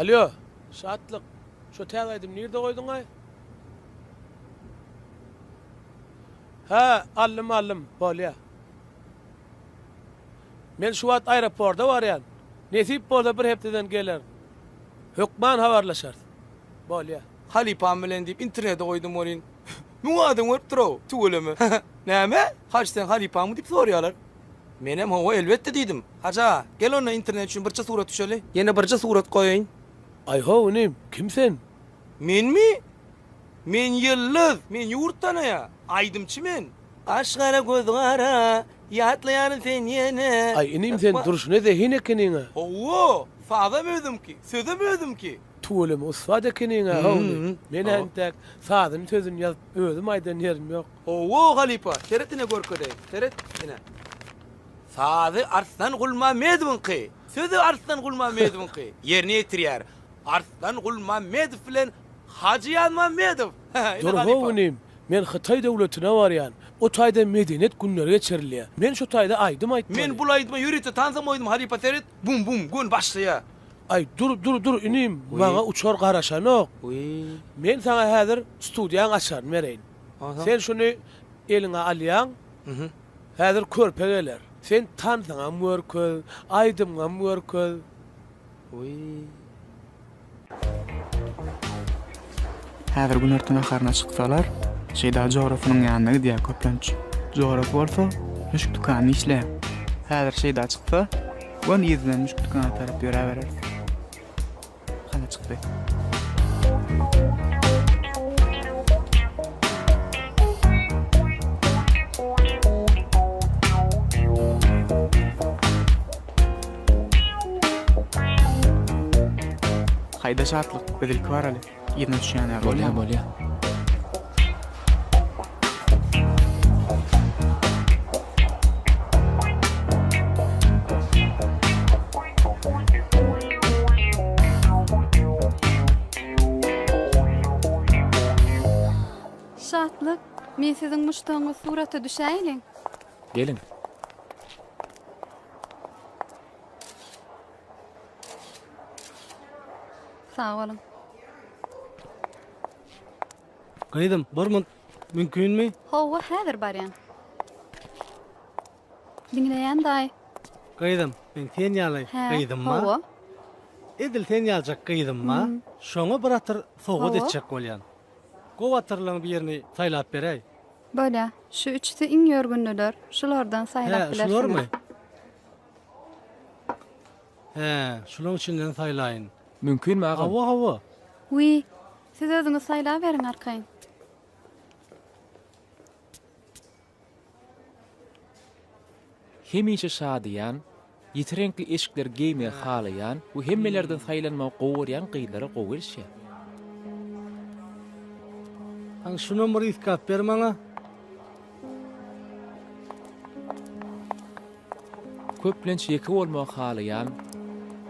Alýo, Şatlyk, şo täze aýdymy nirde goýduň-aý? Hä, aldym, aldym, bolýa. Men şu wagt aeroporta barýan. Nesip bolsa bir hepdeden gelerin. Hökman habarlaşarys. Bolýa. Halypam bilen diýip internete goýdum welin, müň adam görüpdir how, tüweleme. Näme? Hajy seň halypaňmy diýip soraýarlar. Menem hawa elbetde diýdim. Hajy aga, gel onda internet üçin birje surat düşeli. Ýene birje surat goýaýyn. Aý how inim, kim sen? Menmi? Men Ýyldyz! Men ýurt tanaýa! Aýdymçy men! Gaş gara göz gara, ýatlaýaryn sen ýene. Aý inim sen durşuna zehin ekeniň-ä. Hawa, sazam özümki, sözem özümki. Tüweleme ussat ekeniň-ä how inim. Men-ä entäk sazyny sözüni ýazyp özüm aýdan ýerim ýok. Hawa halypa, seret ine görkezeýin, seret ine. Sazy Arslan Gulmamedowyňky, sözi Arslan Gulmamedowyňky, ýerine ýetirýär Arslan Gulmamedow bilen Hajy Ýazmammedow! Ine Dur halypa. how inim, men Hytaý döwletine barýan. O taýda medeniýet günleri geçirilýär. Men şo taýda aýdym aýtmaly. Men bul aýdyma ýörite tansam goýdum halypa seret, bum bum göni başlaýa. Aý dur dur dur inim, maňa uçar garaşanok. Men saňa häzir studiýaň açaryny bereýin. Sen şuny eliňe alýaň. Häzir körpe geler. Sen tansyňam görkez, aýdymyňam görkez. Häzir günorta naharyna çyksalar, Şeýda jorasynyň ýanyna gidýär köplenç. Jorasy bolsa müşk dükanynda işleýär. Häzir Şeýda çyksa, göni yzyndan müşk dükana tarap ýöräbereris. Hana çykdy. Haýda Şatlyk, biz ilki baraly. Yzyna düşýän ýaly Bolýa, bolýa. Şatlyk, men siziň muşdagyňyz surata düşäýeliň. Geliň. Sag boluň. Gyzym, bir munt mümkinmi? Hawa, häzir barýan. Diňleýän daýy. Gyzym, meň sen ýaly gyzym bar. Hawa. Edil sen ýaljak gyzym bar. Şoňa bir atyr sowgat etjek bolýan. Gowy atyrlaryň birini saýlap beräý. Bolýa. Şu üçüsi iň ýörgünliler. Şulardan saýlap bilersiňiz. Hä, şularmy? Hä, şulaň içinden saýlaýyn. Mümkinmi agam? Hawa, hawa. Wiý, siz özüňiz saýlaberiň arkaýyn. Hemişe şadyýan, ýiti reňkli eşikleri geýmegi halaýan we hemmelerden saýlanmagy gowy görýän gyzlara gowy gelişýär. Hany şunam bir ysgap ber maňa. Köplenç ýeke bolmagy halaýan,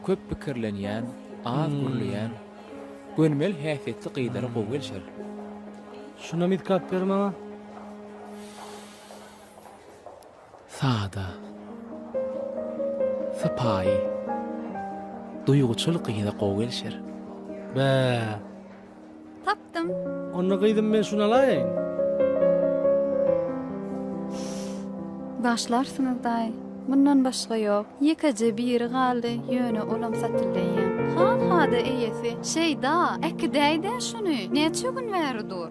köp pikirlenýän, az gürleýän, gönümel häsiýetli gyzlara gowy gelişer. Şunam ysgap ber maňa. Sada, sypaýy, duýguçyl gyza gowy gelişer. Bä. Tapdym. Onda gyzym men şuny alaýyn. Başlarsyňyz daýy. Mundan başga ýok. Ýekeje biri galdy, ýöne olam satyldy eýýäm. Han-hada eýesi. Şeýda, äkidäý-dä şuny. Näçe gün bäri dur.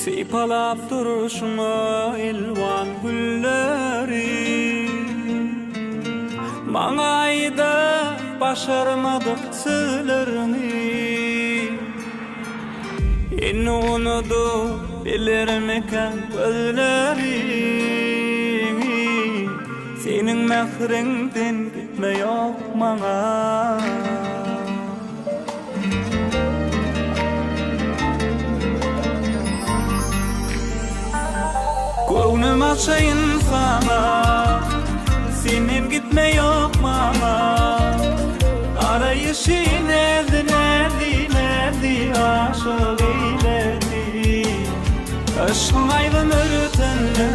Sypalap durşuňa elwan gülleri Maňa aýda başarmadyk sözleriňi Indi unudyp bilermikäm gözleriňi Seniň mähriňden gitme ýok maňa. Göwnüm açaýyn saňa, Senden gitme ýok maňa. Garaýşy näzli näzli näzli aşyk eýledi. Yşgyň aýbym örtende,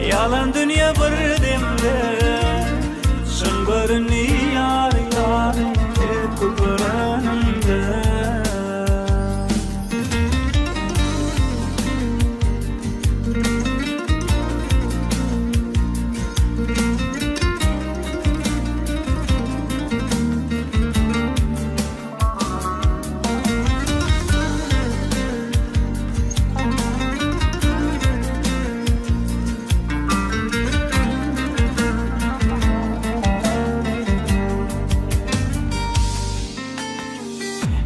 Ýalan dünýe bir demde. Çyn göründi ýar ýary ilki görenimde.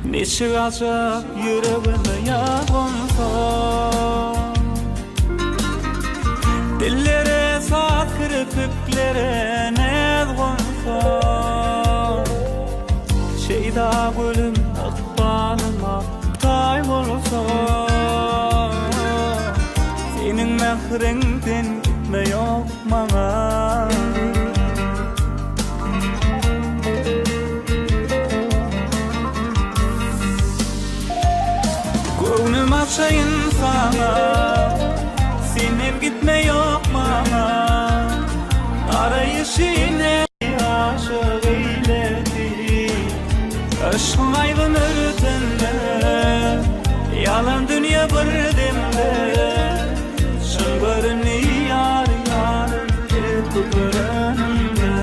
Niçik ajap ýüregime ýag gonsa Dillere saz kirpiklere näz gonsa Şeýda gülüm ykbalyma taý bolsa Seniň mähriňden gitme ýok maňa. Göwnüm açaýyn saňa Senden gitme ýok maňa Garaýşy ne Aşyk eýledi Yşgyň aýbyn örtende Ýalan dünýe bir demde Çyn göründi ýar ýarym ilki görenimde.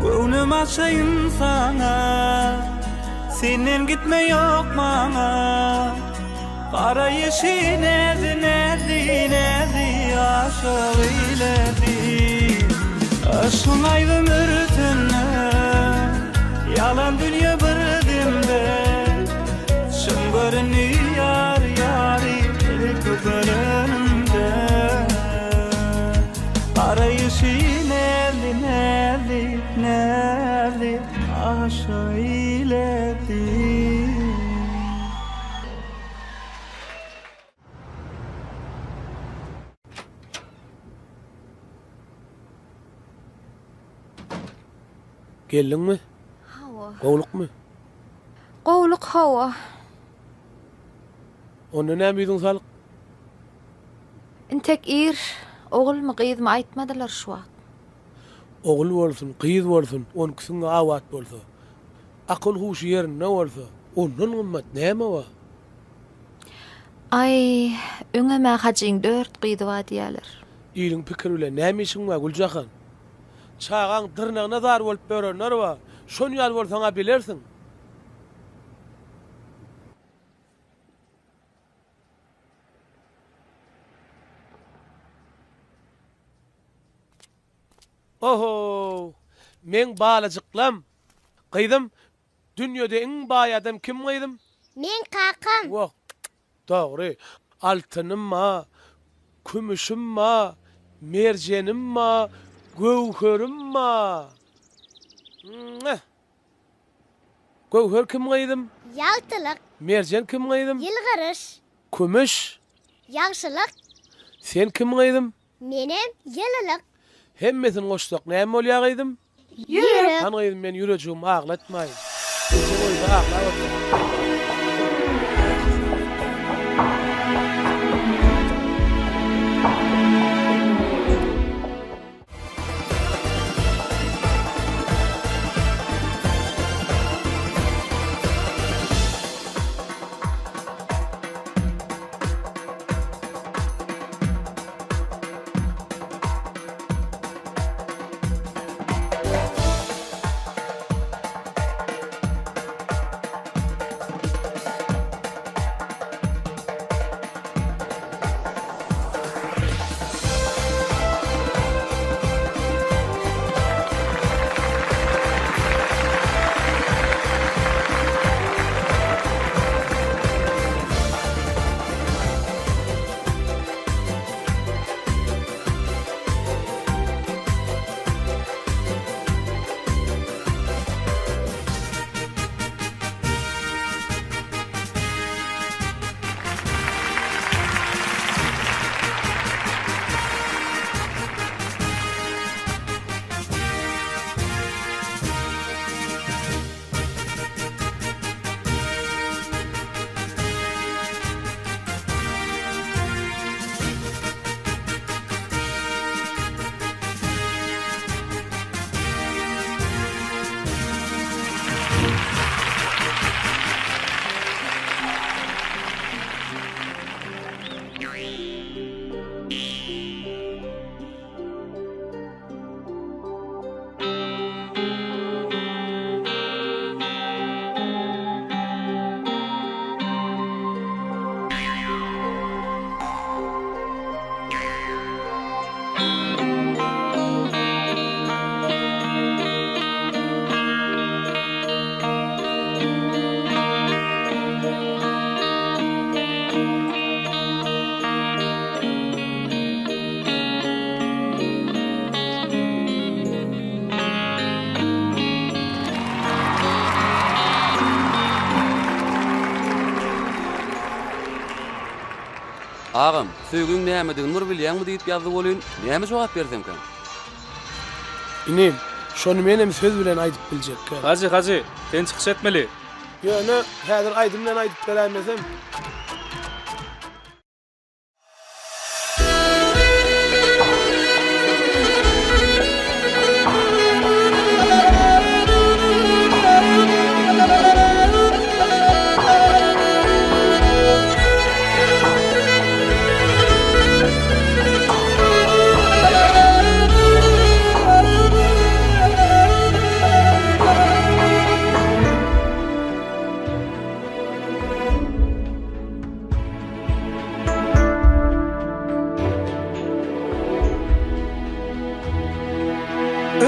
Göwnüm açaýyn saňa, Senden gitme ýok maňa. Garaýşy näzi näzi näzi aşyk eýledi. Yşgyň aýbym örtende, Ýalan dünýe bir demde. Çyn göründi ýar ýary ilki görenimde. Garaýşy näzi näzi näzi aşyk eýledi. Geldiňmi? Hawa. Gowlukmy? Gowluk hawa. Onda näme ýüzüň salyk? Intek ir, ogulmy gyzmy aýtmadylar şu wagt. Ogul bolsun, gyz bolsun, onküsiň abat bolsa. Akyl-huşy ýerinde bolsa, ondan gymmat näme bar? Aý, öňem-ä Hajyň dört gyzy bar diýýäler. Iliň pikiri bilen näme işiň bar, Güljahan? Çagaň dyrnagyna zar bolup ýörenler bar. Şon ýaly bolsaň-a bilersiň. Oho! Meň balajyklam! Gyzym, dünýede iň baý adam kim gyzym? Meň kakam. Wah, dogry. Altynym ba, kümüşim ba, merjenim ba, göwherim ba. Mwah! Göwher kim gyzym? Ýagtylyk. Merjen kim gyzym? Ýylgyryş. Kümüş. Ýagşylyk. Sen kim gyzym? Menem ýylylyk. Hemmesini goşsak näme bolýar gyzym? Ýürek. Hany gyzym men ýürejigimi aglatmaýyn. Ejeň öýde aglap otyr. Agam, söýgiň nämedigini bir bilýäňmi diýip ýazdy welin, näme jogap bersemkäm? Inim, şony menem söz bilen aýdyp biljekgä. Hajy, Hajy, sen çykyş etmeli. Ýöne, häzir aýdym bilen aýdyp beräýmesem.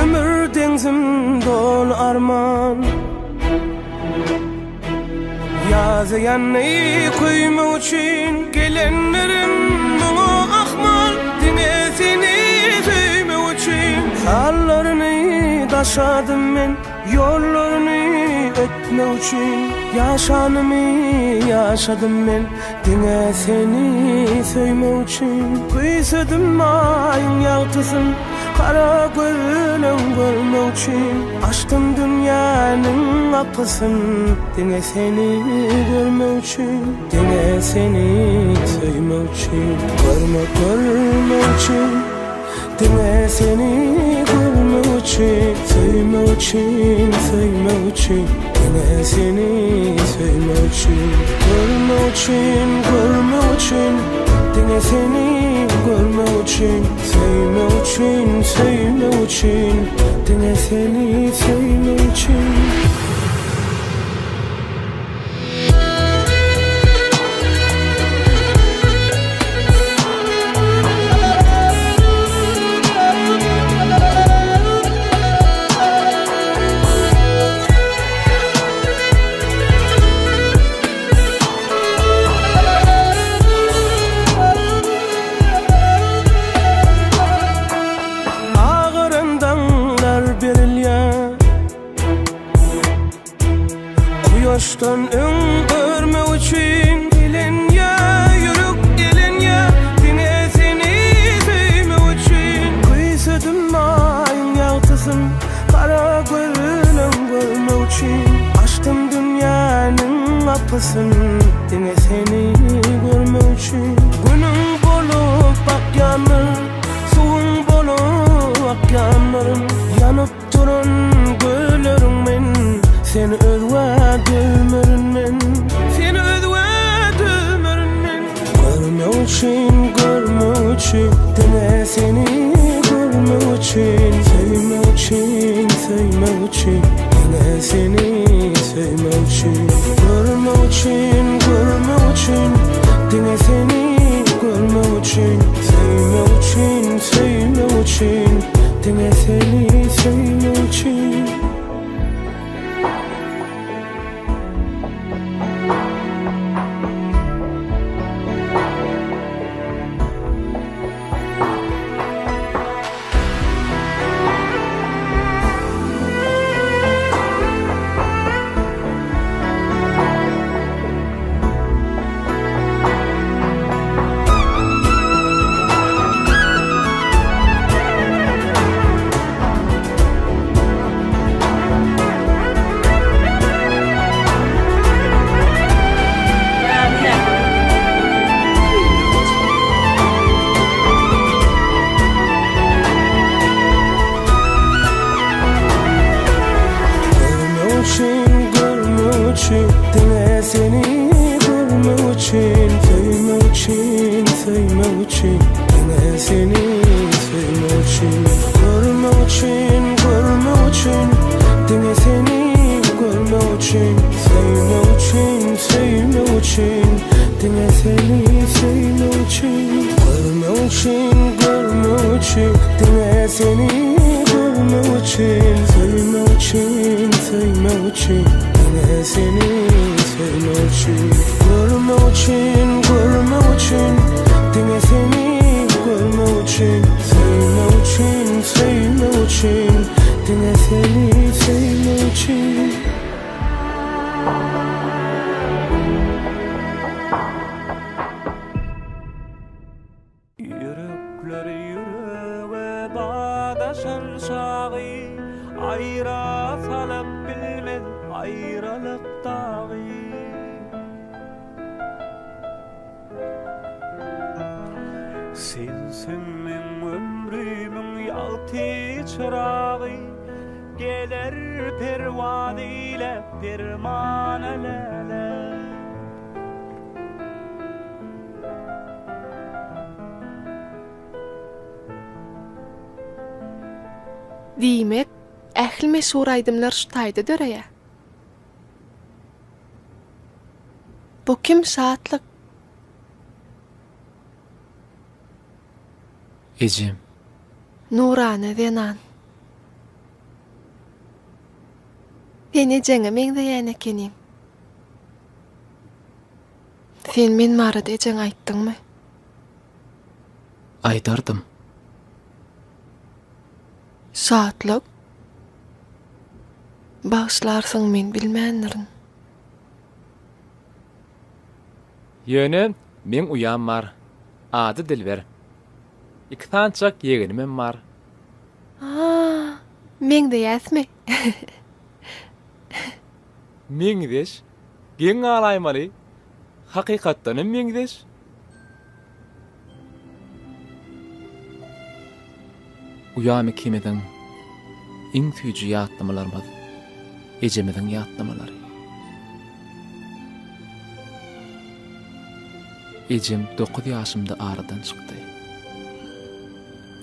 Ömür deňzim doly arman Ýazaýany köýmek üçin Gelenlerim muňa ahmal Diňe seni söýmek üçin Sallaryny daşadym men Ýollaryny ötmek üçin Ýaşanymy ýaşadym men Diňe seni söýmek üçin Küýsedim aýyň ýagtysyn Gara gözleň görmek üçin Açdym dünýäniň gapysyn Diňe seni görmek üçin Diňe seni söýmek üçin Görmek görmek üçin Diňe seni görmek üçin Söýmek üçin söýmek üçin Diňe seni söýmek üçin Görmek üçin görmek üçin Diňe seni görmek üçin Söýmek üçin söýmek üçin Diňe seni söýmek üçin. Agaran daňlar berilýär. Kuýaşdan öň örmek üçin Elenýär ýürek elenýär Diňe seni söýmek üçin Küýsedim aýyň ýagtysyn Gara gözleň görmek üçin Açdym dünýäniň gapysyn Diňe seni görmek üçin Günüň bolup bakýandyr Suwuň bolup akýandyryn Ýanyp duran gözleriň men Seni özgä dözmerin men Seni özgä dözmerin men Görmek üçin, görmek üçin Diňe seni görmek üçin Söýmek üçin, söýmek üçin Diňe seni söýmek üçin Görmek üçin, görmek üçin Diňe seni görmek üçin Söýmek üçin, söýmek üçin Diňe seni söýmek üçin. Görmek üçin, görmek üçin Diňe seni görmek üçin Söýmek üçin, söýmek üçin Diňe seni söýmek üçin Görmek üçin, görmek üçin Diňe seni görmek üçin Söýmek üçin, söýmek üçin Diňe seni söýmek üçin Görmek üçin, görmek üçin Diňe seni görmek üçin Söýmek üçin, söýmek üçin Diňe seni söýmek üçin Görmek üçin, görmek üçin Diňe seni görmek üçin Söýmek üçin, söýmek üçin Diňe seni söýmek üçin. Ýürekler ýürege badaşan çagy, Aýra salyp bilmez aýralyk dagy. Sensiň meň ömrümiň ýagty çyragy, Geler perwaz eýläp permana läle. Diýmek, ähli meşhur aýdymlar şu taýda döreýär. Bu kim Şatlyk? Ejem. Nurana zenan. Sen ejeňe meňzeýän ekeniň. Sen men barada ejeňe aýtdyňmy? Aýdardym. Şatlyk. Bagyşlarsyň men bilmändirin. Ýöne meň uýam bar. Ady Dilber. Iki sanyçak ýegenimem bar. A, meňzeýäsmi? Meňzeş. Geň galaýmaly. Hakykatdanam meňzeş. Uýam ikimiziň iň süýji ýatlamalarymyz ejemiziň ýatlamalary. Ejem dokuz ýaşymda aradan çykdy.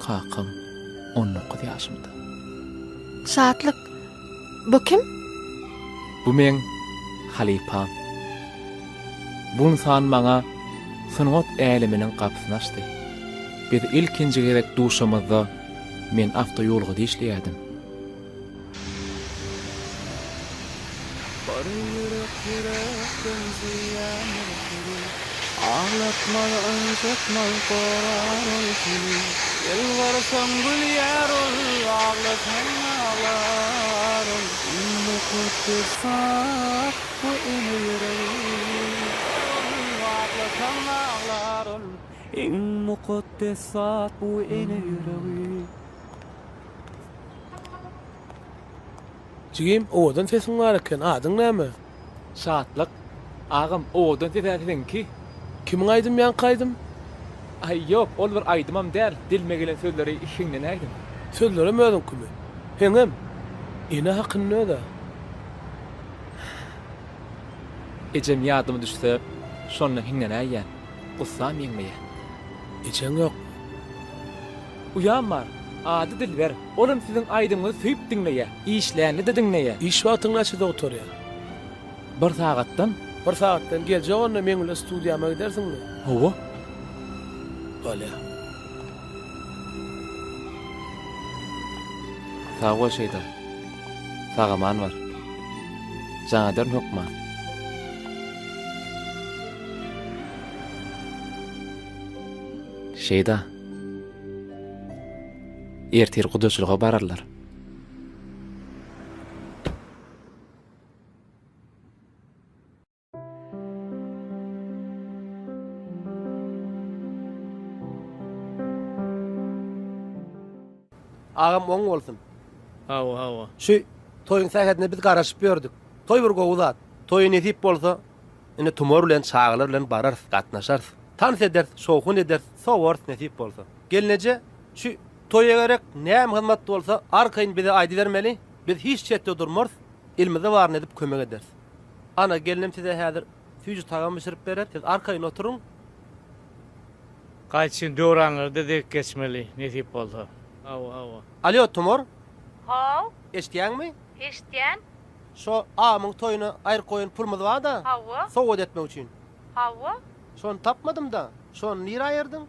Kakam 19 ýaşymda. Şatlyk, bu kim? Bu meň halypam. Bu ynsan maňa sungat äleminiň gapysyny açdy. Biz ilkinji gezek duşamyzda men awtoýulgada işleýärdim. Bir ýürek ýürekden söýýändir seni Aglatmaz ynjytmaz gorar ol seni Ýylgyrsaň gülýär ol aglasaň aglar ol Iň mukaddes zat bu ene ýüregi Aglasaň aglar ol Iň mukaddes zat bu ene ýüregi. Jigim, owadan sesiň bar eken, adyň näme? Şatlyk. Agam, owadan ses-ä siziňki. Kimiň aýdymy ýaňky aýdym? Aý, ýok, ol bir aýdymam däl, dilime gelen sözleri hiňlenäýdim. Sözlerem özüňkimi? Heňem, ene hakynda öz-ä. Ejem ýadyma düşse, şonda hiňlenäýýän, gussam ýeňmeýär. Ejeň ýokmy? Uýam bar, ady Dilber. Olam siziň aýdymyňyzy söýüp diňleýär. Işlände-de diňleýär. Iş wagtyň näçede gutarýar? Bir sagatdan. Bir sagatdan geljek onda meň bilen studiýama gidersiňmi? Hawa. Bolýar. Sag bol Şeýda. Sag-aman bar. Jaň ederin hökman. Şeýda. Ertir gudaçylyga bararlar. Agam oň bolsun. Hawa hawa. Şu toýuň sähedine biz garaşyp ýördük. Toý bir gowy zat. Toýa nesip bolsa, indi tumar bilen, çagalar bilen bararys, gatnaşarys. Tans ederis, şowhun ederis, sowarys nesip bolsa. Gelneje, şu toýa gerek näme hyzmat bolsa, arkaýyn bize aýdybermeli. Biz hiç çetde durmarys, elimizde baryny edip kömek ederis. Ana, gelnem size häzir süýji tagam bişirip berer. Siz arkaýyn oturyň. Gaýçyn döwranlarda dek geçmeli, nesip bolsa. Hawa, hawa. Alýo, Tumar. How. Eşidýäňmi? Eşidýän. Şo agamyň toýuna aýryp goýan pulumyz bar-da. Hawa. Sowgat etmek üçin. Hawa. Şony tapmadym-da. Şony nirä aýyrdyň?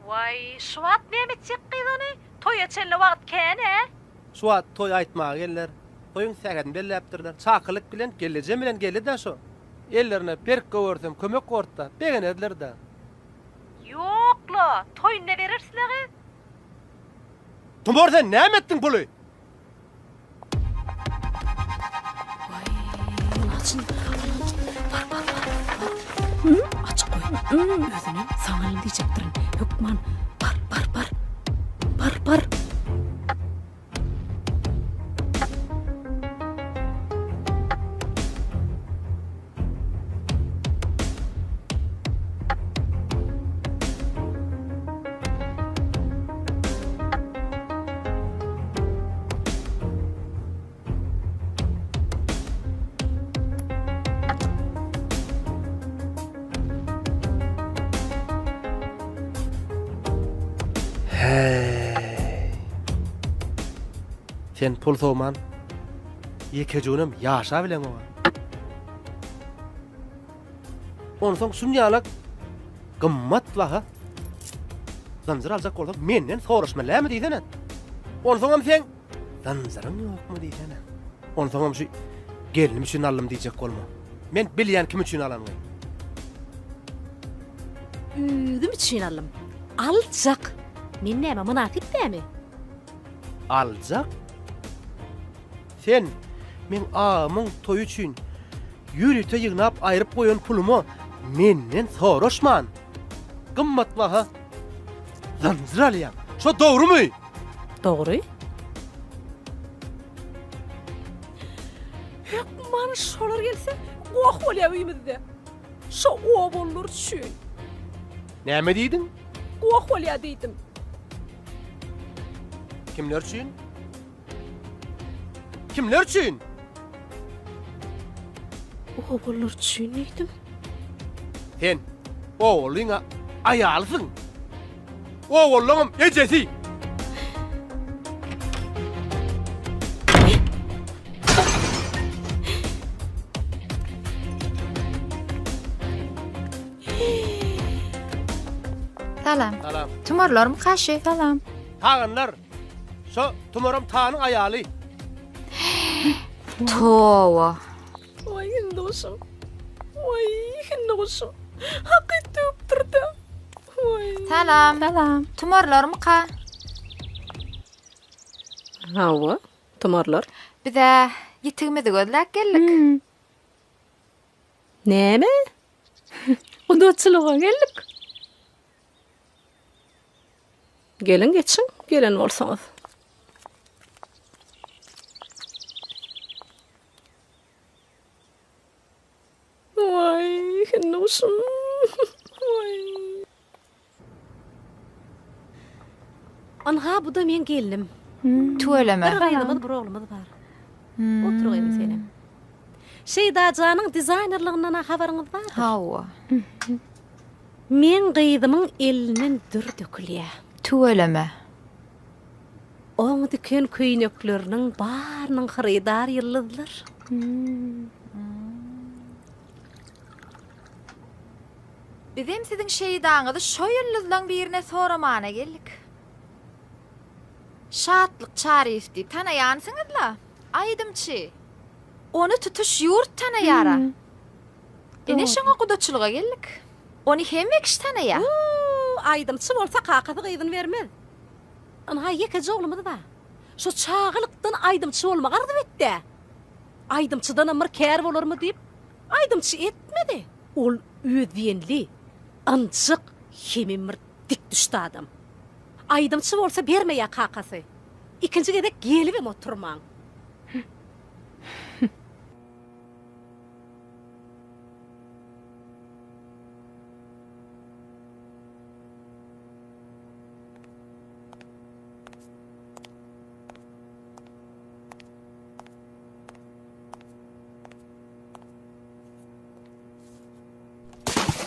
Waý, şu wagt näme etjek gyz ony? Toýa çenli wagt kän-ä. Şu wagt toý aýtmaga geldiler. Toýuň sähedini belläpdirler. Çakylyk bilen gelnejem bilen geldi-dä şo. Ellerine berk göwersem kömek bordy-da, begenerdiler-dä. Ýok-la, toýunda bereris-le gyz. Tumar sen näme etdiň puly? Waý, açyn. Bar, bar, bar. Açyk goý. Özünem saňa alyn diýjekdirin. Hökman bar, bar, bar. Bar, bar. Häý. Sen pul sowman ýekeje günem ýaşa bileňoga. Onsoň şunýalak gymmat baha zynjyr aljak bolsaň menden soraşmaly dälmi diýsene. Onsoňam seň zynjyryň ýokmy diýsene. Onsoňam şu gelnim üçin aldym diýjek bolma. Men bilýän kim üçin alanyňy. Özüm üçin aldym. Aljak. Men näme mynasyp dämi? Aljak? Sen meň agamyň toýy üçin ýörite ýygnap aýryp goýan puluma menden soraşman, gymmatbaha zynjyr alýaň. Şo dogrumy? Dogry. Hökman şolar gelse, goh bolýar öýümizde. Şo obalylar üçin. Näme diýdiň? Goh bolýar diýdim. Kimler üçin? Kimler üçin? Obalylar üçin diýdim. Sen obalyň aýalysyň. Obalylaryňam ejesi. Salam. Salam. Tumarlarmy kaşy? Salam. Taganlar. Şo Tumaram Tanyň aýaly. Towa. Waý hindi guşum. Waý hindi guşum. Hakyt döwüpdir-dä. Waý. Salam. Salam. Tumarlarmyka? Hawa, tumarlar. Biz-ä ýitigimizi gözläp geldik. Näme? Gudaçylyga geldik. Geliň geçiň, gelen bolsaňyz. Waý, hinduşum. Waý. Ynha, bu-da meň gelnim. Tüweleme. Bir gyzymyz, bir oglumyz bar. Otur gyzym senem. Şeýda janyň dizaýnerliginden-ä habaryňyz bardyr. Hawa. Meň gyzymyň elinden dür dökülýär. Tüweleme. Oň diken köýnekleriniň barynyň hyrydar ýyldyzlar. Bizem siziň şeýdaňyzy şo ýyldyzlaň birine soramana geldik. Şatlyk Çaryýew diýip tanaýansyňyz-la, aýdymçy. Ony tutuş ýurt tanaýar-a. Ine şoňa gudaçylyga geldik. Ony hemme kişi tanaýar. Huu, aýdymçy bolsa kakasy gyzyny bermez. Ynha ýekeje oglumyz bar. Şo çagalykdan aýdymçy bolmagy arzuw etdi-ä. Aýdymçydanam bir kär bolarmy diýip, aýdymçy etmedi. Ol özdiýenli, ynjyk hemem bir dikdüşdi adam. Aýdymçy bolsa bermeýär kakasy. Ikinji gezek gelibem oturmaň.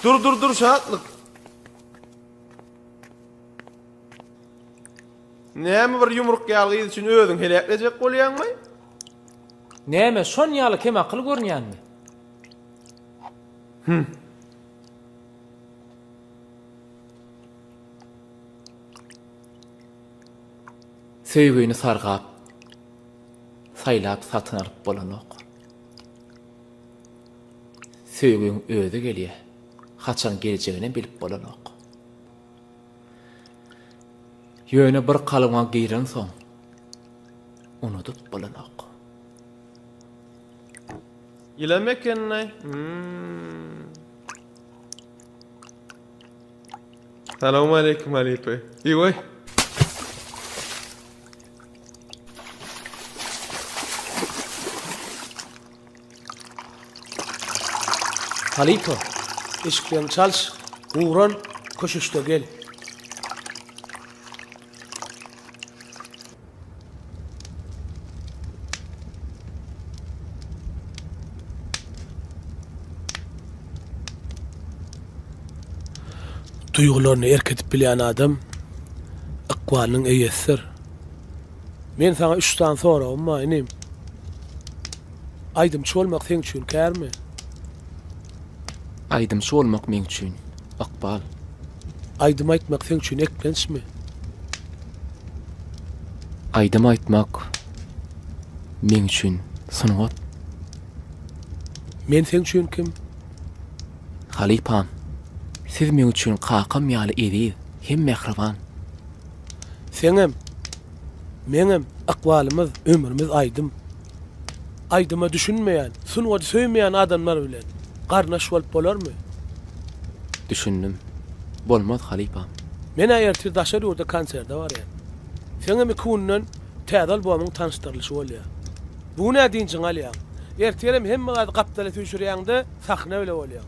Dur dur dur Şatlyk. Näme bir ýumruk ýaly gyz üçin özüň heläklejek bolýaňmy? Näme şon ýaly kemakyl görünýänmi? Hüm. Söýgini sargap, saýlap satyn alyp bolanok. Söýgiň özi gelýär, haçan geljeginem bilip bolanok. Ýöne bir kalbyňa girensoň, unudyp bolanok. Ýylam ekenlaý. Hum. Salowmaleýkim halypa. Igoý. Halypa, eşikleňi çalyş, guran, köşeşde gel. Duýgularyna erk edip bilýän adam ykbalynyň eýesidir. Men saňa üç sany soragym bar, inim. Aýdymçy bolmak seň üçin kärmi? Aýdymçy bolmak meň üçin ykbal. Aýdym aýtmak seň üçin eklençmi? Aýdym aýtmak meň üçin sungat. Men seň üçin kim? Halypam, siz meň üçin kakam ýaly eziz hem mähriban. Seňem, meňem ykbalymyz, ömrümiz aýdym. Aýdyma düşünmeýän, sungaty söýmeýän adamlar bilen garyndaş bolup bolarmy? Düşündim. Bolmaz halypam. Men-ä ertir daşary ýurda konserde barýan. Seňem iki günden täze albomyň tanyşdyrylyşy bolýar. Bu gün-ä dynjyňy alýaň. Ertirem hemme zady gapdala süýşürýäň-de, sahna bile bolýaň.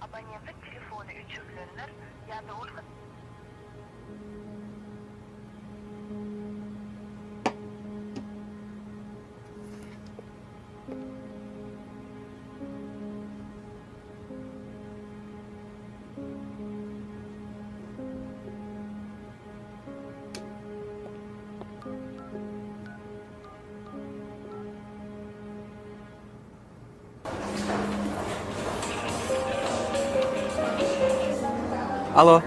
Abonentlik telefony öçürilendir ýa-da ol Alo.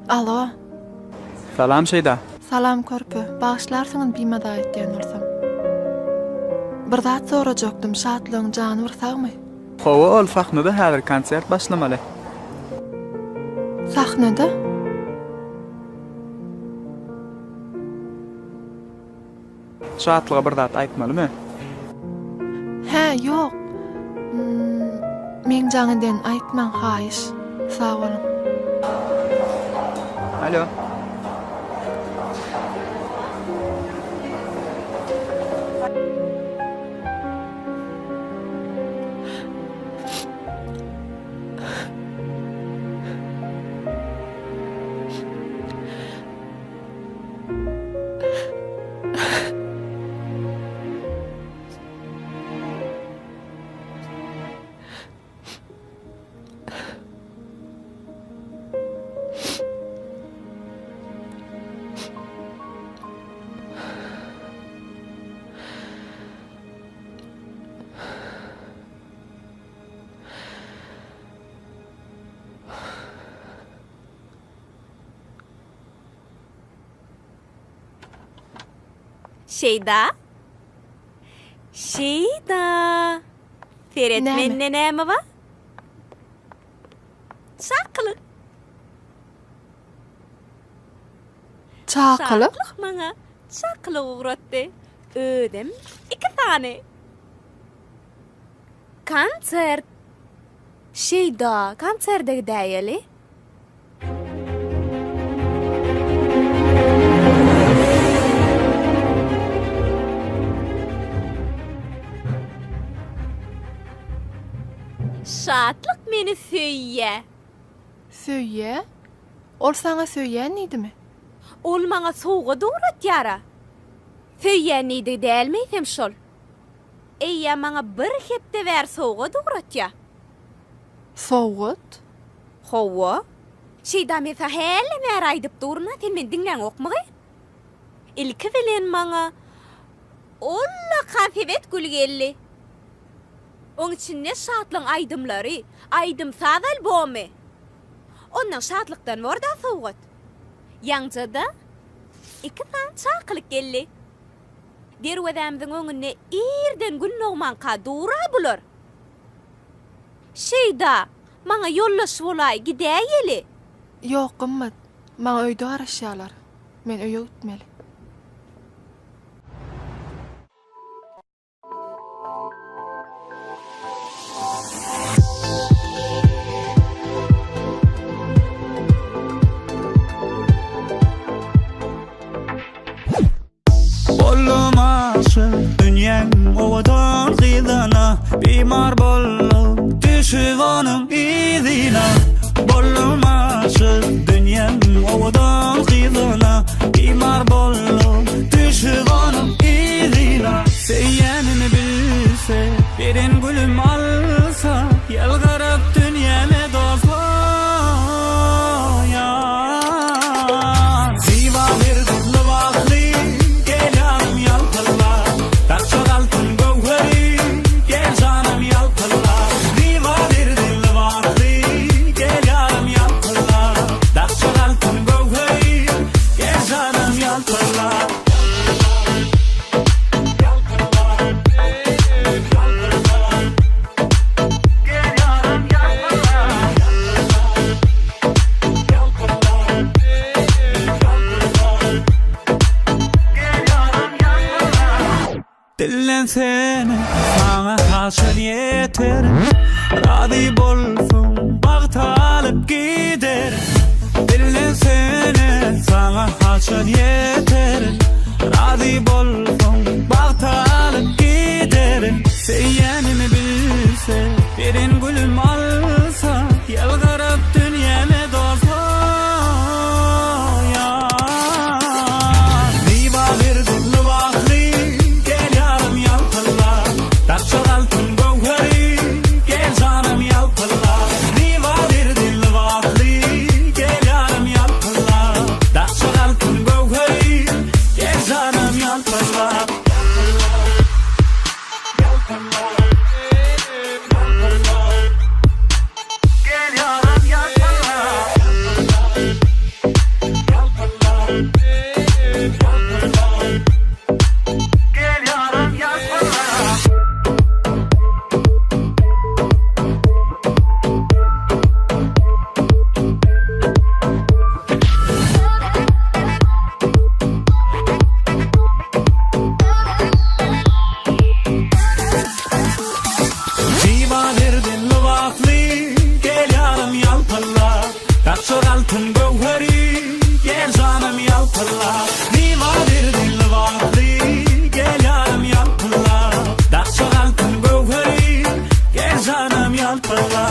Alo. Salam Şeýda. Salam körpe. Bagyşlarsyňyz bimaza etýän bolsam. Bir zat sorajakdym, Şatlygyň jany bir sagmy? Hawa ol sahnada häzir konsert başlamaly. Sahnada? Şatlyga bir zat aýtmalymy? Hä, ýok. Meň jaň edenimi aýtmaň, haýyş. Sag boluň. Alo. Şeýda? Şeýda! Seret Näme? mende näme bar? Çakylyk. Çakylyk? Şatlyk maňa çakylyk ugratdy. Özem iki sany. Konsert. Şeýda, konserde gidäýeli. Şatlyk meni söýýä. Söýýä? Ol saňa söýýän diýdimi? Ol maňa sowgat ugratýar-a. Söýýän diýdigi dälmi eýsem şol? Eýýäm maňa bir hepde bäri sowgat ugratýa. Sowgat? Hawa. Şeýda men saňa hälem bäri aýdyp durun-a, sen meni diňläňokmygy? Ilki bilen maňa ullakan sebet gül geldi. Oň içinde Şatlygyň aýdymlary, aýdym-saz albomy. Ondan Şatlykdan bor-da sowgat. Ýaňja-da iki sany çakylyk geldi. Derwezämiziň öňünde irden gün dogmanka dur-a bular. Şeýda, maňa ýoldaş bolaý, gidäýeli. Ýok, Gymmat, maňa öýde garaşýarlar. Men öýe gitmeli. Boldum aşyk dünýäň owadan gyzyna Bimar boldum düşüp onuň yzyna Boldum aşyk dünýäň owadan gyzyna Bimar boldum düşüp onuň yzyna Söýýänimi bilse beren gülüm alsa Ýalgaryp dünýäme dost bolýan. Zyba berdi lybasly, gel ýanym ýalpylla. Dakjak altyn göwheri, gel janym ýalpylla. Zyba berdi lybasly, gel ýanym ýalpylla. Dakjak altyn göwheri, gel janym ýalpylla. Dillensene saňa haşal ýeter Razy bolsaň bagta alyp gider Dillensene saňa haşal ýeter Razy bolsaň bagta alyp gider Söýýänimi bilse beren gülüm alsa Ýalgaryp dünýäme dost bolýar. Zyba berdi lybasly, gel ýarym ýalpylla. Dakjak altyn göwheri, gel janym ýalpylla. Zyba berdi lybasly, gel ýarym ýalpylla. Dakjak altyn göwheri, gel janym ýalpylla. Zyba zerden lybasly, gel ýarym ýalpylla, Dakjak altyn göwheri, gel janym ýalpylla. Zyba zerden lybasly, gel ýarym ýalpylla, Dakjak altyn göwheri, gel janym ýalpylla.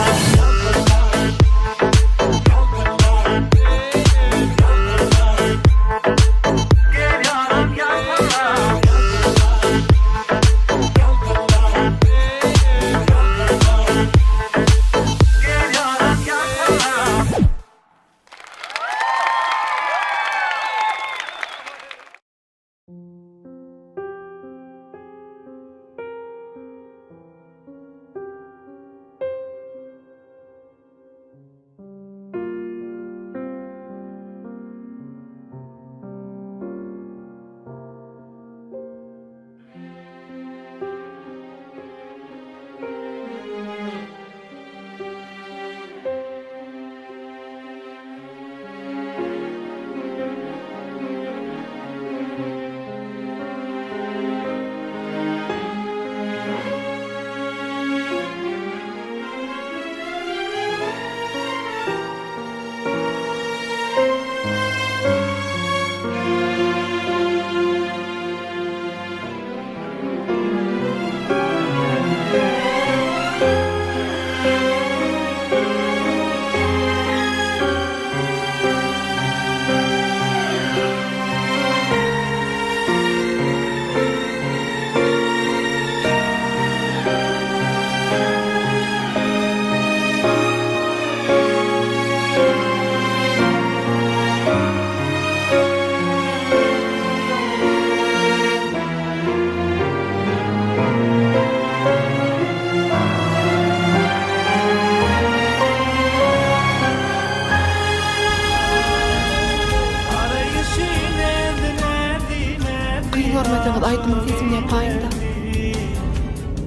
Biraz aýdymyň sesini ýapaýyň-da.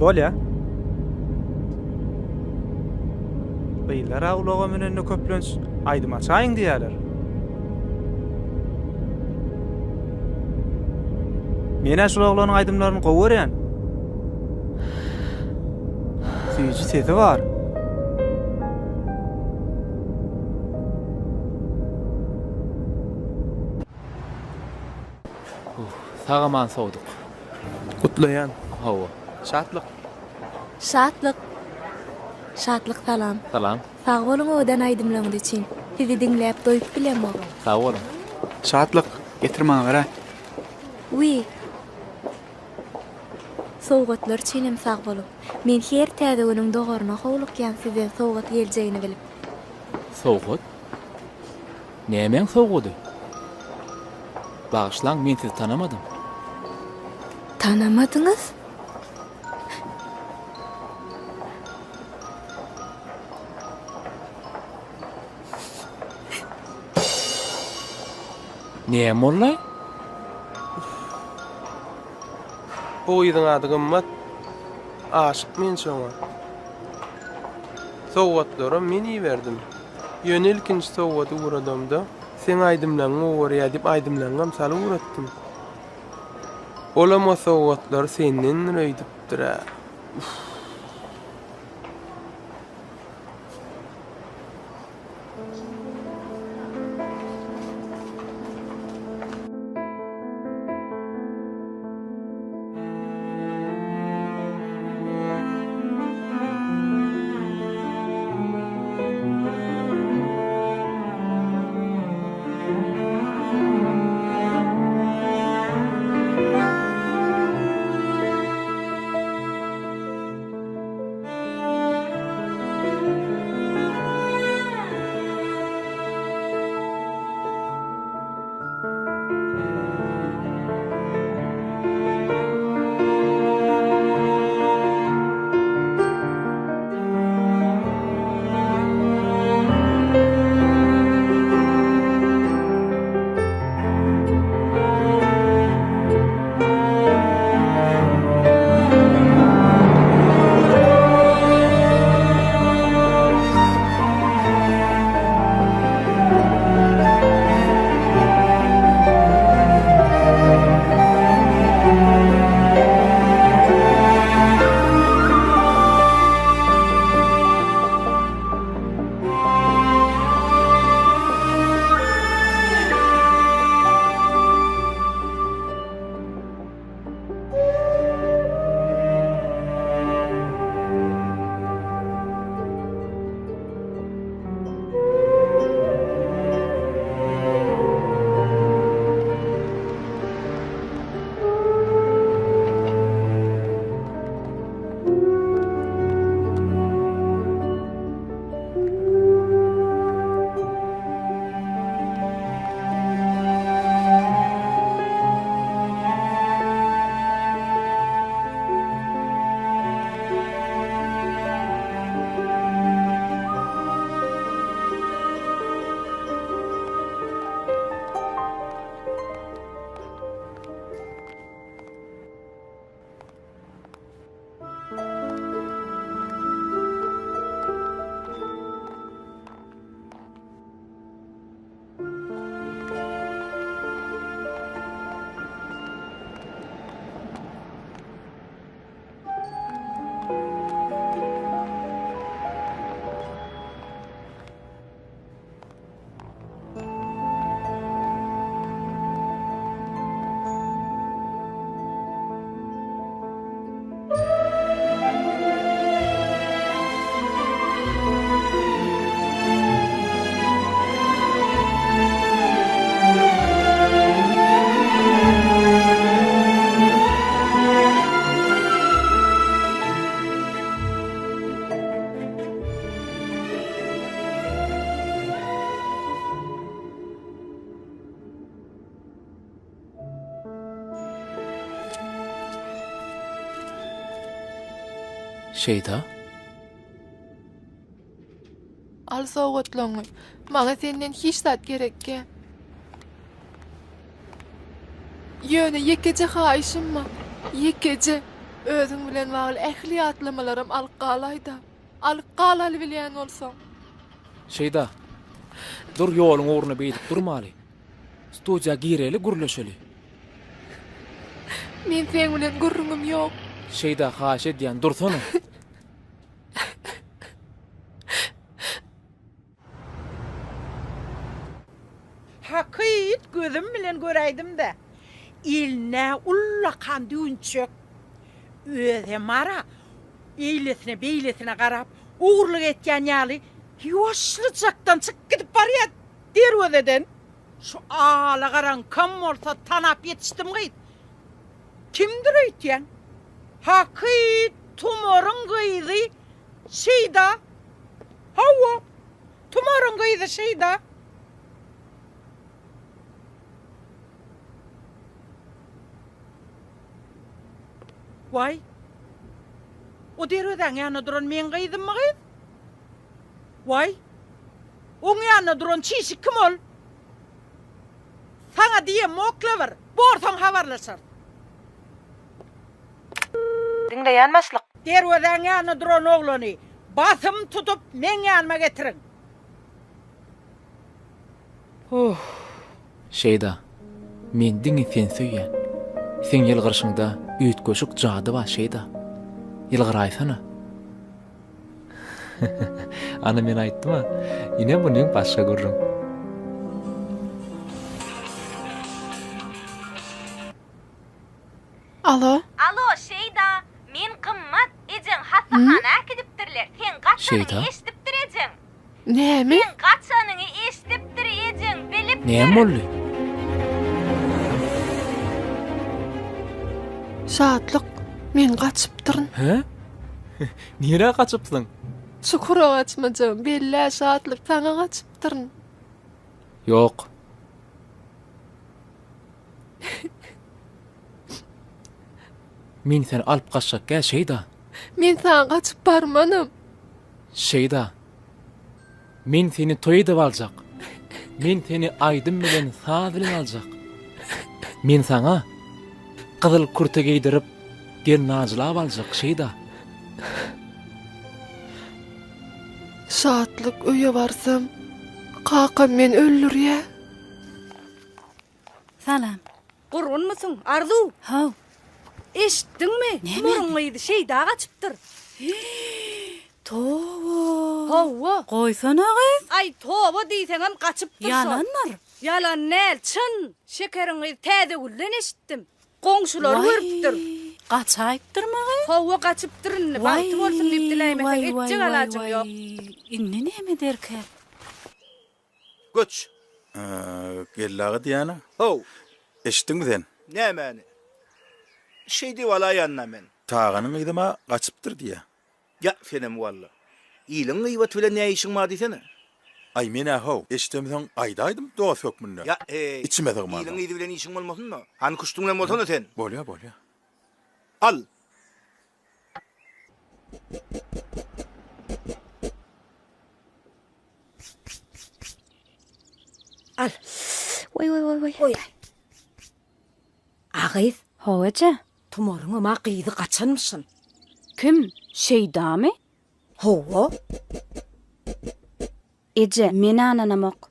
Bolýa. Gyzlar-a ulaga münende köplenç aýdym açaýyň diýýärler. Men-ä şul oglanyň aýdymlaryny gowy görýän. Süýji sesi bar. Sag-aman sowduk. Gutlaýan. Hawa. Şatlyk. Şatlyk. Şatlyk salam. Salam. Sag boluň owadan aýdymlaryňyz üçin. Sizi diňläp doýup bilemok. Sag boluň. Şatlyk, getir maňa beräý. Wiý. Sowgatlar üçinem sag boluň. Men her täze günüň dogaryna howlukýan sizden sowgat geljegini bilip. Sowgat? Nämäň sowgady? Bagyşlaň, men sizi tanamadym. Tanamadyňyz? Näme boldy? Bu gyzyň ady Gymmat. Aşyk men şoňa. Sowgatlaram men iberdim. Ýöne ilkinji sowgady ugradamda, seň aýdymlaňňy gowy görýär diýip aýdymlaňňam salyp ugratdym. Olam o sowgatlary sendendir öýdüpdir-ä. Uff. Şeýda? Al sowgatlaňy. Maňa senden hiç zat gerekgä. Ýöne ýekeje haýyşym bar. Ýekeje. Özüň bilen bagly ähli ýatlamalaram alyp galaý-da. Alyp galaly bilýän bolsaň. Şeýda. Dur ýoluň ugruna beýdip durmaly. Studiýa gireli gürleşeli. Men seň bilen gürrüňim ýok. Şeýda haýyş edýän dursana. Hakyt gözüm bilen göräýdim-dä. Eline ullakan düwünçek. Özem ara eýlesine-beýlesine garap, ogurlyk etýän ýaly ýuwaşlyjakdan çykyp gidip barýar derwezeden. Şu alagaraňkam bolsa tanap ýetişdim gyz. Kimdir öýtýäň? Hakyt Tumaryň gyzy Şeýda. Hawa, Tumaryň gyzy Şeýda. Waý, o derwezäň ýanynda duran meň gyzymmy gyz? Waý, oň ýanynda duran çişik kim ol? Saňa diýemokla bir, borsoň habarlaşarys. Diňleýän başlyk. Derwezäň ýanynda duran oglany basym tutup meň ýanyma getiriň. Huh. Şeýda, men diňe seni söýýän. Seň ýylgyryşyňda üýtgeşik jady bar, Şeýda. Ýylgyraýsana. Ana men aýtdym-a. Ine munyň başga gürrüň. Alo. Alo, Şeýda, men Gymmat, ejeň hassahana äkidipdirler, seň gaçanyňy Şeýda? eşidipdir ejeň. Näme? Seň gaçanyňy eşidipdir ejeň, bilipdir. Näme boldy? Şatlyk, men gaçypdyryn. Hä? Nirä gaçypsyň? Çukura gaçmajagym bellä Şatlyk, saňa gaçypdyryn. Ýok. Men seni alyp gaçjak gä Şeýda. Men saňa gaçyp barmanam. Şeýda. Men seni toý edip aljak. Men seni aýdym bilen saz bilen aljak. Men saňa gyzyl kürte geýdirip gelnajylap aljak Şeýda. Şatlyk öýe barsam kakam meni öldürýä. Salam. Gurgunmysyň, Arzuw? Haw. Eşitdiňmi? Tumaryň gyzy Şeýda gaçypdyr. Toba. Hawa. Goýsana gyz. Aý, toba diýseňem gaçypdyr şol. Ýalandyr. Ýalan däl, çyn. Şekeriň gyzy Täzegülden eşitdim. Goňşulary görüpdir. Waý, gaçaýypdyrmy gyz? Hawa, gaçypdyr indi. Bagty bolsun diýip diläýmeseň etjek alajyň ýok. Indi näme ederkä? Göç! Geldi aga diýýän-ä. How! Eşitdiňmi sen? Nämäni? Şeý diýip alaýan-da men. Taganyň gyzam-a gaçypdyr diýýä. Ýa, senem walla. Iliň gyýbaty bilen nä işiň bar diýsene. Aý, men-ä how, eşidemsoň aýdaýdym dost hökmünde. Ýa, heý, Içime sygmansoň. iliň gyzy bilen işiň bolmasyn-da. Hany küştüň bilen bolsana sen. Bolýa, bolýa. Al! Al. Waý waý waý waý. Goýaý. A gyz. Hawa eje. Tumaryňam-a gyzy gaçanmyşyn. Kim? Şeýdamy? Hawa. Eje, men ananamok.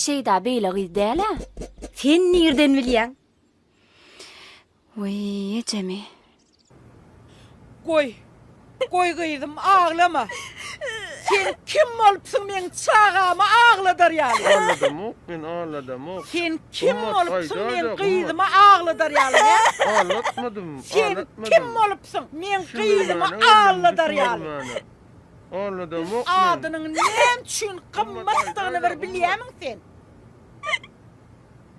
Şeýda beýle gyz däl-ä. Sen nirden bilýäň? Wiý, ejemi. Goý, goý gyzym, aglama. Sen kim bolupsyň meň çagamy agladar ýaly? Agladamok men, agladamok. Sen kim Gymmat, bolupsyň meň aýda-da, Gymmat. gyzymy agladar ýaly, hä? Aglatmadym, Sen aglatmadym. kim bolupsyň meň gyzymy Düşündirmäne geldim, agladar ýaly? düşündirmäne. Agladamok men. Adynyň näme üçin Gymmatdygyny bir bilýämiň sen?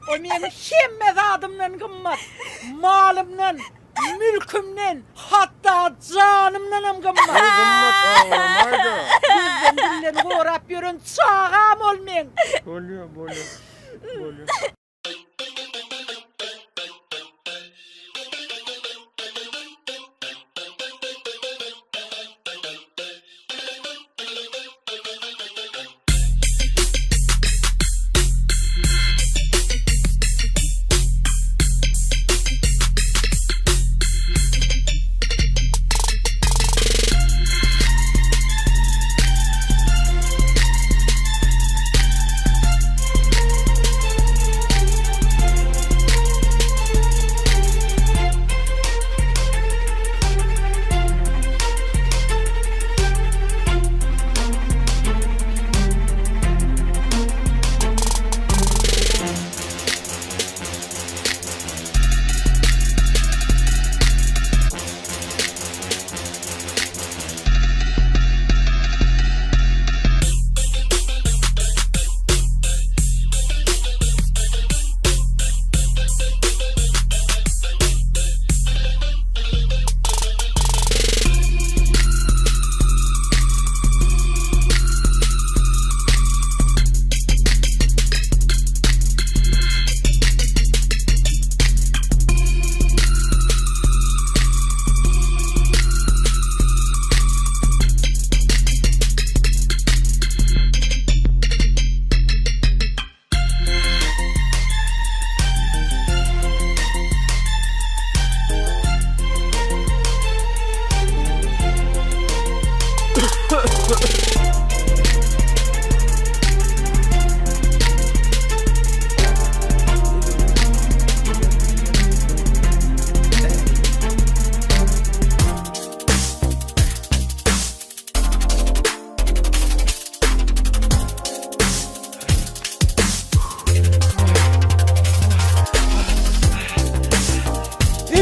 O meniň hemme zadymdan gymmat, malymdan, mülkümden, hatda janymdanam gymmat. Goý Gymmat aglamaýda. Gözden dilden gorap ýören çagam ol meň. Bolýa, bolýa, bolýa.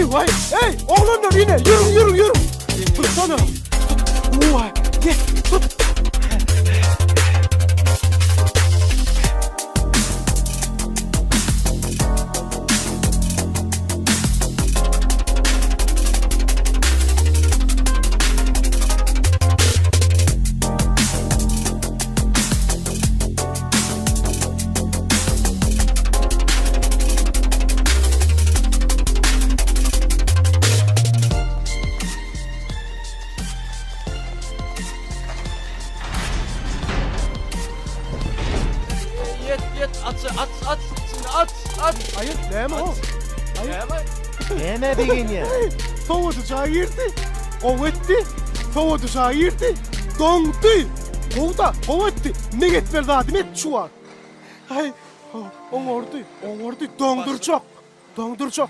Waý, eý, oglanlar ine, ýörüň, ýörüň, ýörüň. Tutsana. Waý, ýet, tut. Ýet, ýet, aç, aç, aç, içini aç, aç. Aýy, näme o? Näme? Näme begenýä? Sowadyja girdi. Gowy etdi. Sowadyja girdi. Doňdy. Gowy-da, gowy etdi. Meň etmeli zadymy etdi şu wagt. Aý, oňardy, oňardy, doňdurjak. Doňdurjak.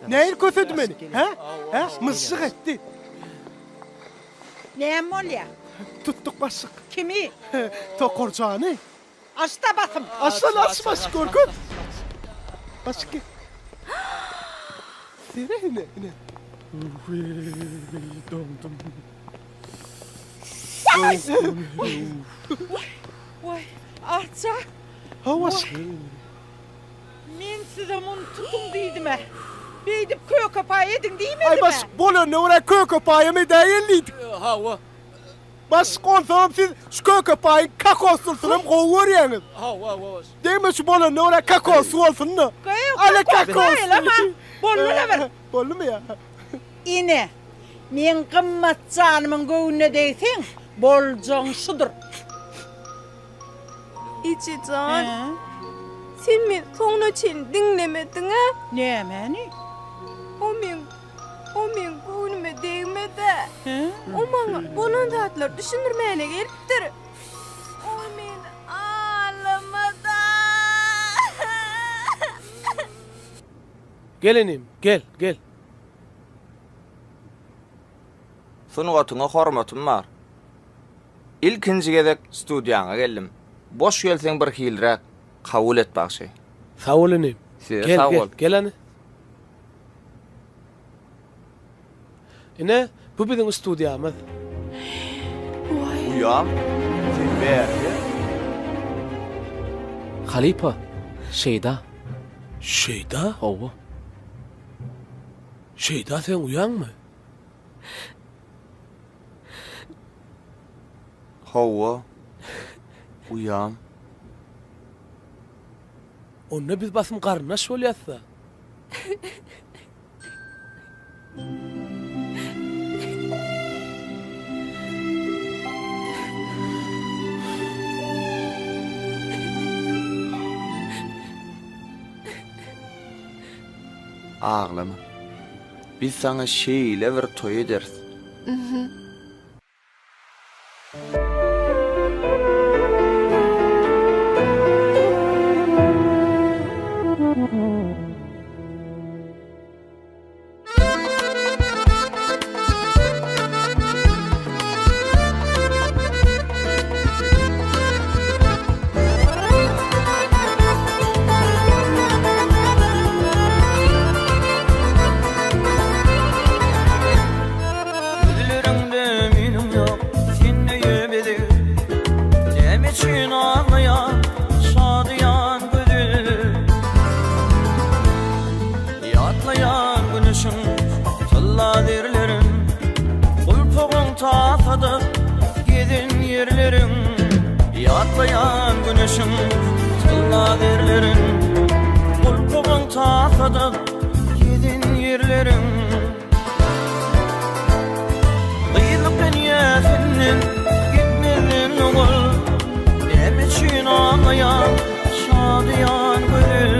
Nähili kösedi meni, hä? Hä? Myžžyk etdi. Näme bolýa? Tutduk başlyk. Kimi? Tokarjany. Aç-da basym. Açsana, aç başlyk, görkez. Başlyk gel. Sere ine, ine. Weý, doňdum. Waý, Arça. Hawa, başlyk. Men size muny tutuň diýdim-ä. Beýdip köke paý ediň diýmedim-ä. Aý, başlyk, bolanyna görä köke paýam edäýeli diýdik. Hawa. Başlyk, onsoňam siz şu köke paýyň kokoslysyny gowy görýäňiz. Hawa, hawa, başlyk. Degme şu bolanyna görä kokosly bolsun-da. Ala kokosly. Boldy-la bir. Boldumy ýa? Ine, meň gymmat janymyň göwnüne degseň, boljagyň şudur. Eje jan, sen meni soňuna çenli diňlemediň-ä? Nämäni? O meň, o meň göwnüme degmedi. O maňa bolan zatlary düşündirmäne gelipdir. O meni aldamady. Gel inim, gel, gel. Sungatyňa hormatym bar. Ilkinji gezek studiýaňa geldim. Boş gelseň birhiliräk, kabul et bagşy. Sag bol inim. Size Gel, sag gel, bol. gel hany. Ine, bu biziň studiýamyz. Uýam, sen bärde. Halypa, Şeýda. Şeýda? Hawa. Şeýda seň uýaňmy? Hawa, uýam. Onda biz basym garyndaş bolýas-da. Aglama. Biz saňa şeýle bir toý ederis. Gözleriňde meniň ýok, sen öýe bezeg. Näme üçin aglaýar şadyýan gözel? Ýatlaýan güneşiň tylla zerlerin, Gulpagyň tasadyp gezen ýerleriň. Ýatlaýan güneşiň tylla zerlerin, Gulpagyň tasadyp gezen ýerleriň. Gyzlyk dünýäsinden gitmezden owal, Näme üçin aglaýar şadyýan gözel?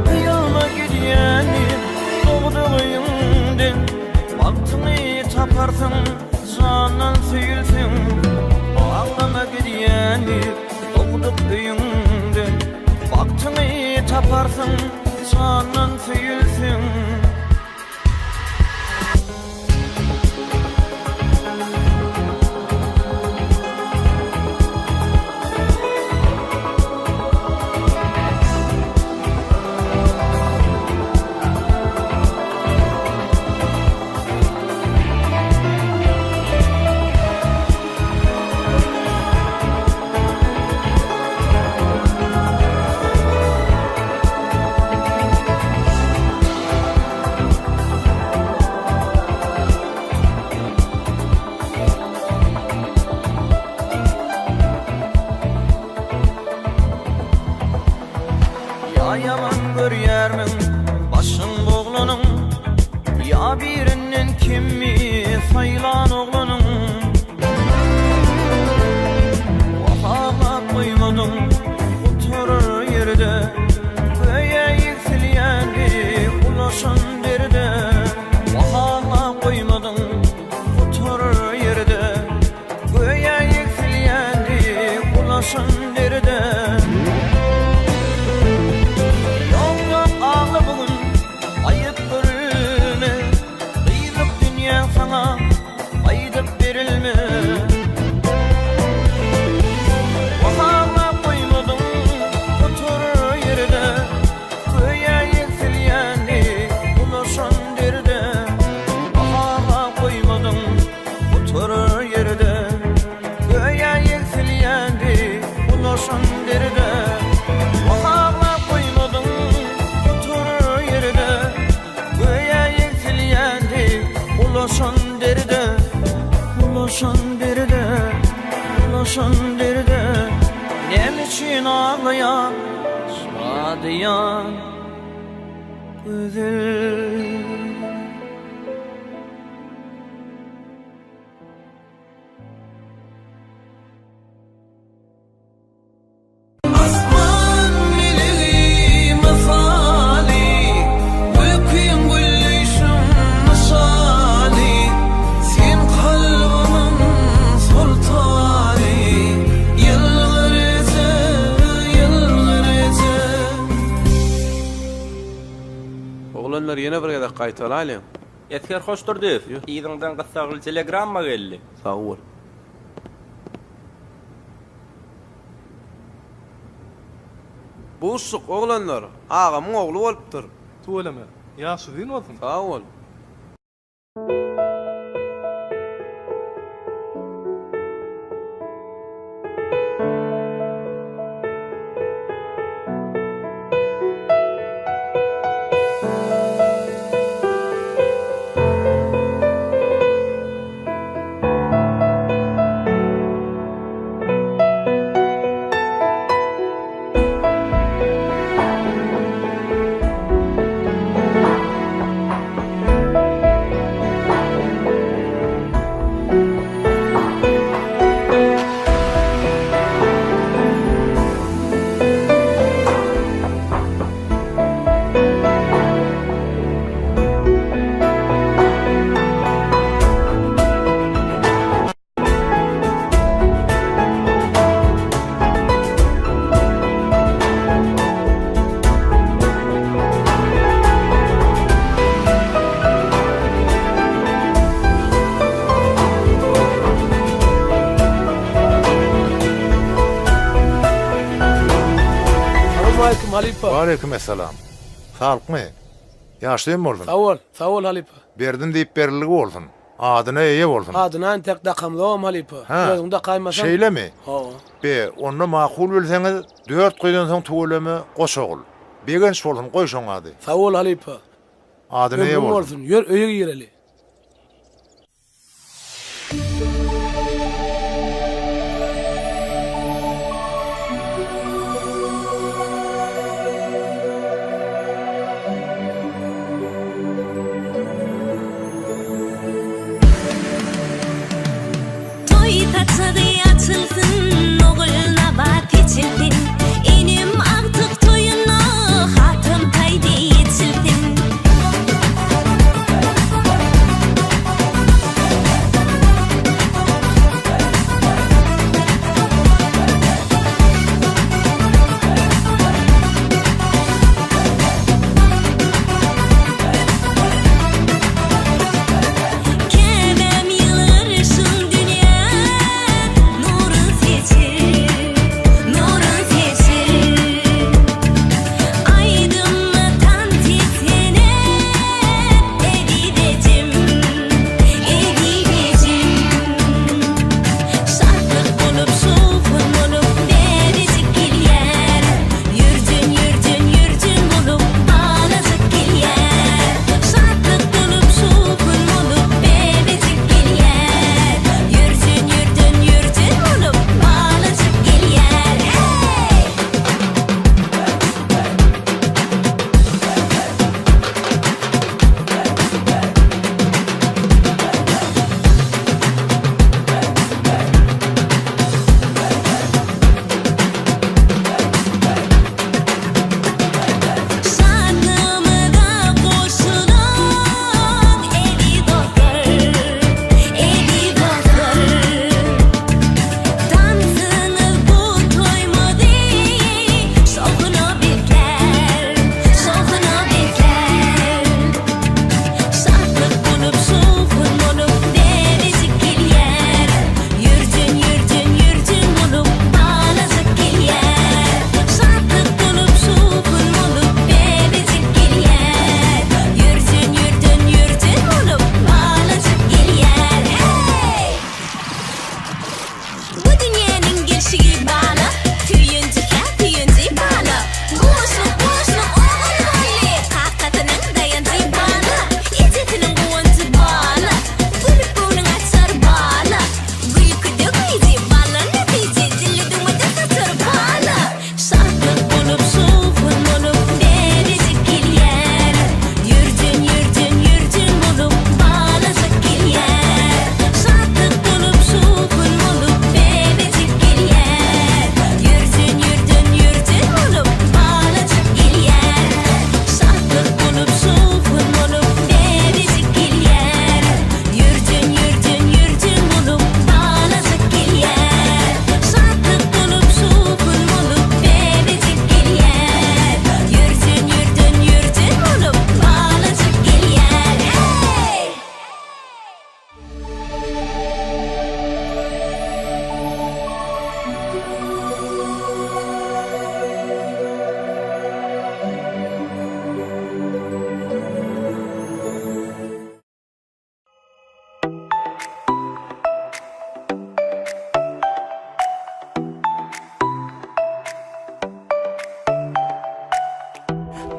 Hyýalyma gidýäni dogduk öýüňden, Bagtyňy taparsyň jandan söýülseň. Aglama gidýäni dogduk öýüňden, Bagtyňy taparsyň jandan söýülseň. Ýaman görýärmiň başyň boglanyň Ýa birinden kemmi saýlan oglanyň Wah aglap goýmadyň gutarar ýerde Göýä ýegsilýändi ulaşan derde Wah aglap goýmadyň gutarar ýerde Göýä ýegsilýändi ulaşan derde. Ýok, ýok, agla bu gün, aýyp görülme, Gyzyk dünýäň saňa gaýdyp berilme. Wah, aglap goýmadyň gutarar ýerde, Göýä ýegsilýändi ulaşan derde. Wah, aglap goýmadyň Gutarar ýerde Göýä ýegsilýändi Ulaşan derde Wah aglap goýmadyň Gutarar ýerde Göýä ýegsilýändi Ulaşan derde Ulaşan derde Ulaşan derde Näme üçin aglaýaň Şadyýan gözel. Asman melegi mysaly, Gülkiň gülleýşiň nyşany, Sen kalbymyň soltany, Ýylgyr eje, ýylgyr eje. Oglanlar ýene bir gezek gaýtalalyň. Esger Hoşdurdyýew, yzyňdan gyssagly telegramma geldi. Sag bol. Buşluk, oglanlar! Agamyň ogly bolupdyr. Tüweleme. Ýaş uzyn bolsun. Sag bol. Salowmaleýkim halypa. Waleýkim essalam. Saglykmy? Ýaşlym bolsun. Sag bol, sag bol halypa. Berdim diýip beriligi bolsun. Adyna eýe bolsun. Adyna entek dakamzogam halypa. Hä. Özüň dakaýmasaň. Şeýlemi? Hawa. Be, onda makul bilseňiz, dört gyzdan soň tüweleme, goş ogul. Begenç bolsun, goý şoň ady. Sag bol halypa. Adyna eýe Ömrüň bolsun. bolsun. Ýör, öýe gireli. Toý saçagy açylsyn, Ogulnabat eçilsin, Enem agtyk toýuna Hatam taý deý eçilsin.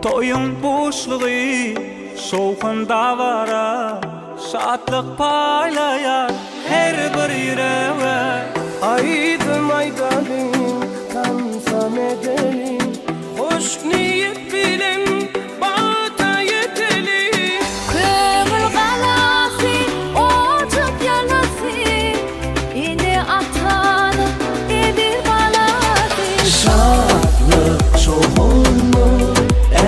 Toýuň buşlugy, şowhun dabara, Şatlyk paýlaýar her bir ýürege. Aýdym aýdalyň, tansam edeliň, Hoş niýet bilen bagta ýeteliň. Köňül galasy, ojak ýalasy, Ene-atanyň eziz balasy. Şatlyk şowhundyr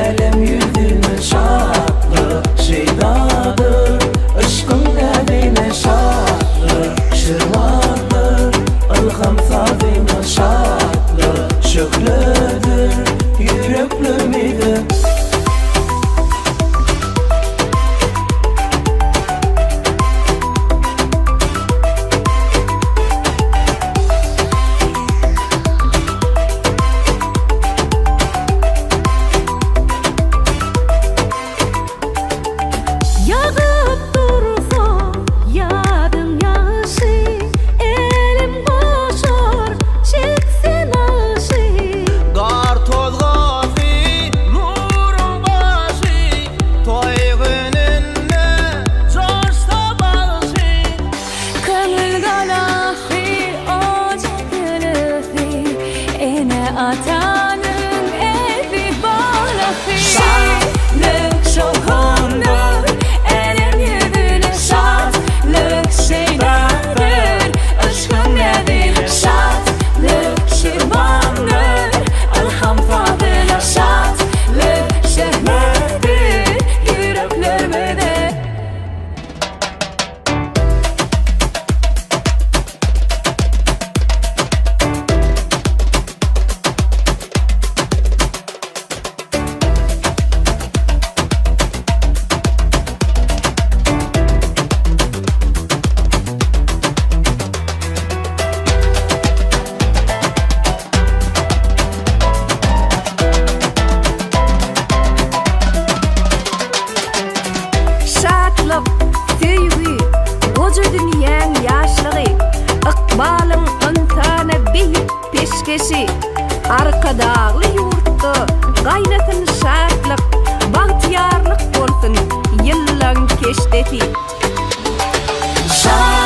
älem ýüzüne Şatlyk şeýdadyr yşkyň näzine Şatlyk şirwandyr ylham sazyna Şatlyk şöhledir ýüreklerimize. Ýagyp dursa ýadyň ýaşy, Elim goşar çekse nagşy. Gar tozgasy, nuruň başy, Toý gününde joşsa bagşy. Köňül galasy, ojak ýelesi, Ene-atanyň eziz balasy. Şatlyk şowhundyr älem ýüzüne, Şatlyk şeýdadyr yşkyň näzine, Şatlyk şirwandyr ylham sazyna, Şatlyk şöhledir ýüreklerimize. Şatlyk, söýgi, goja dünýäň ýaşlygy, Ykbalyň ynsana beýik peşgeşi. Arkadagly ýurtda gaýnasyn şatlyk, Bagtyýarlyk bolsun ýyllaň keşdesi. Şatlyk.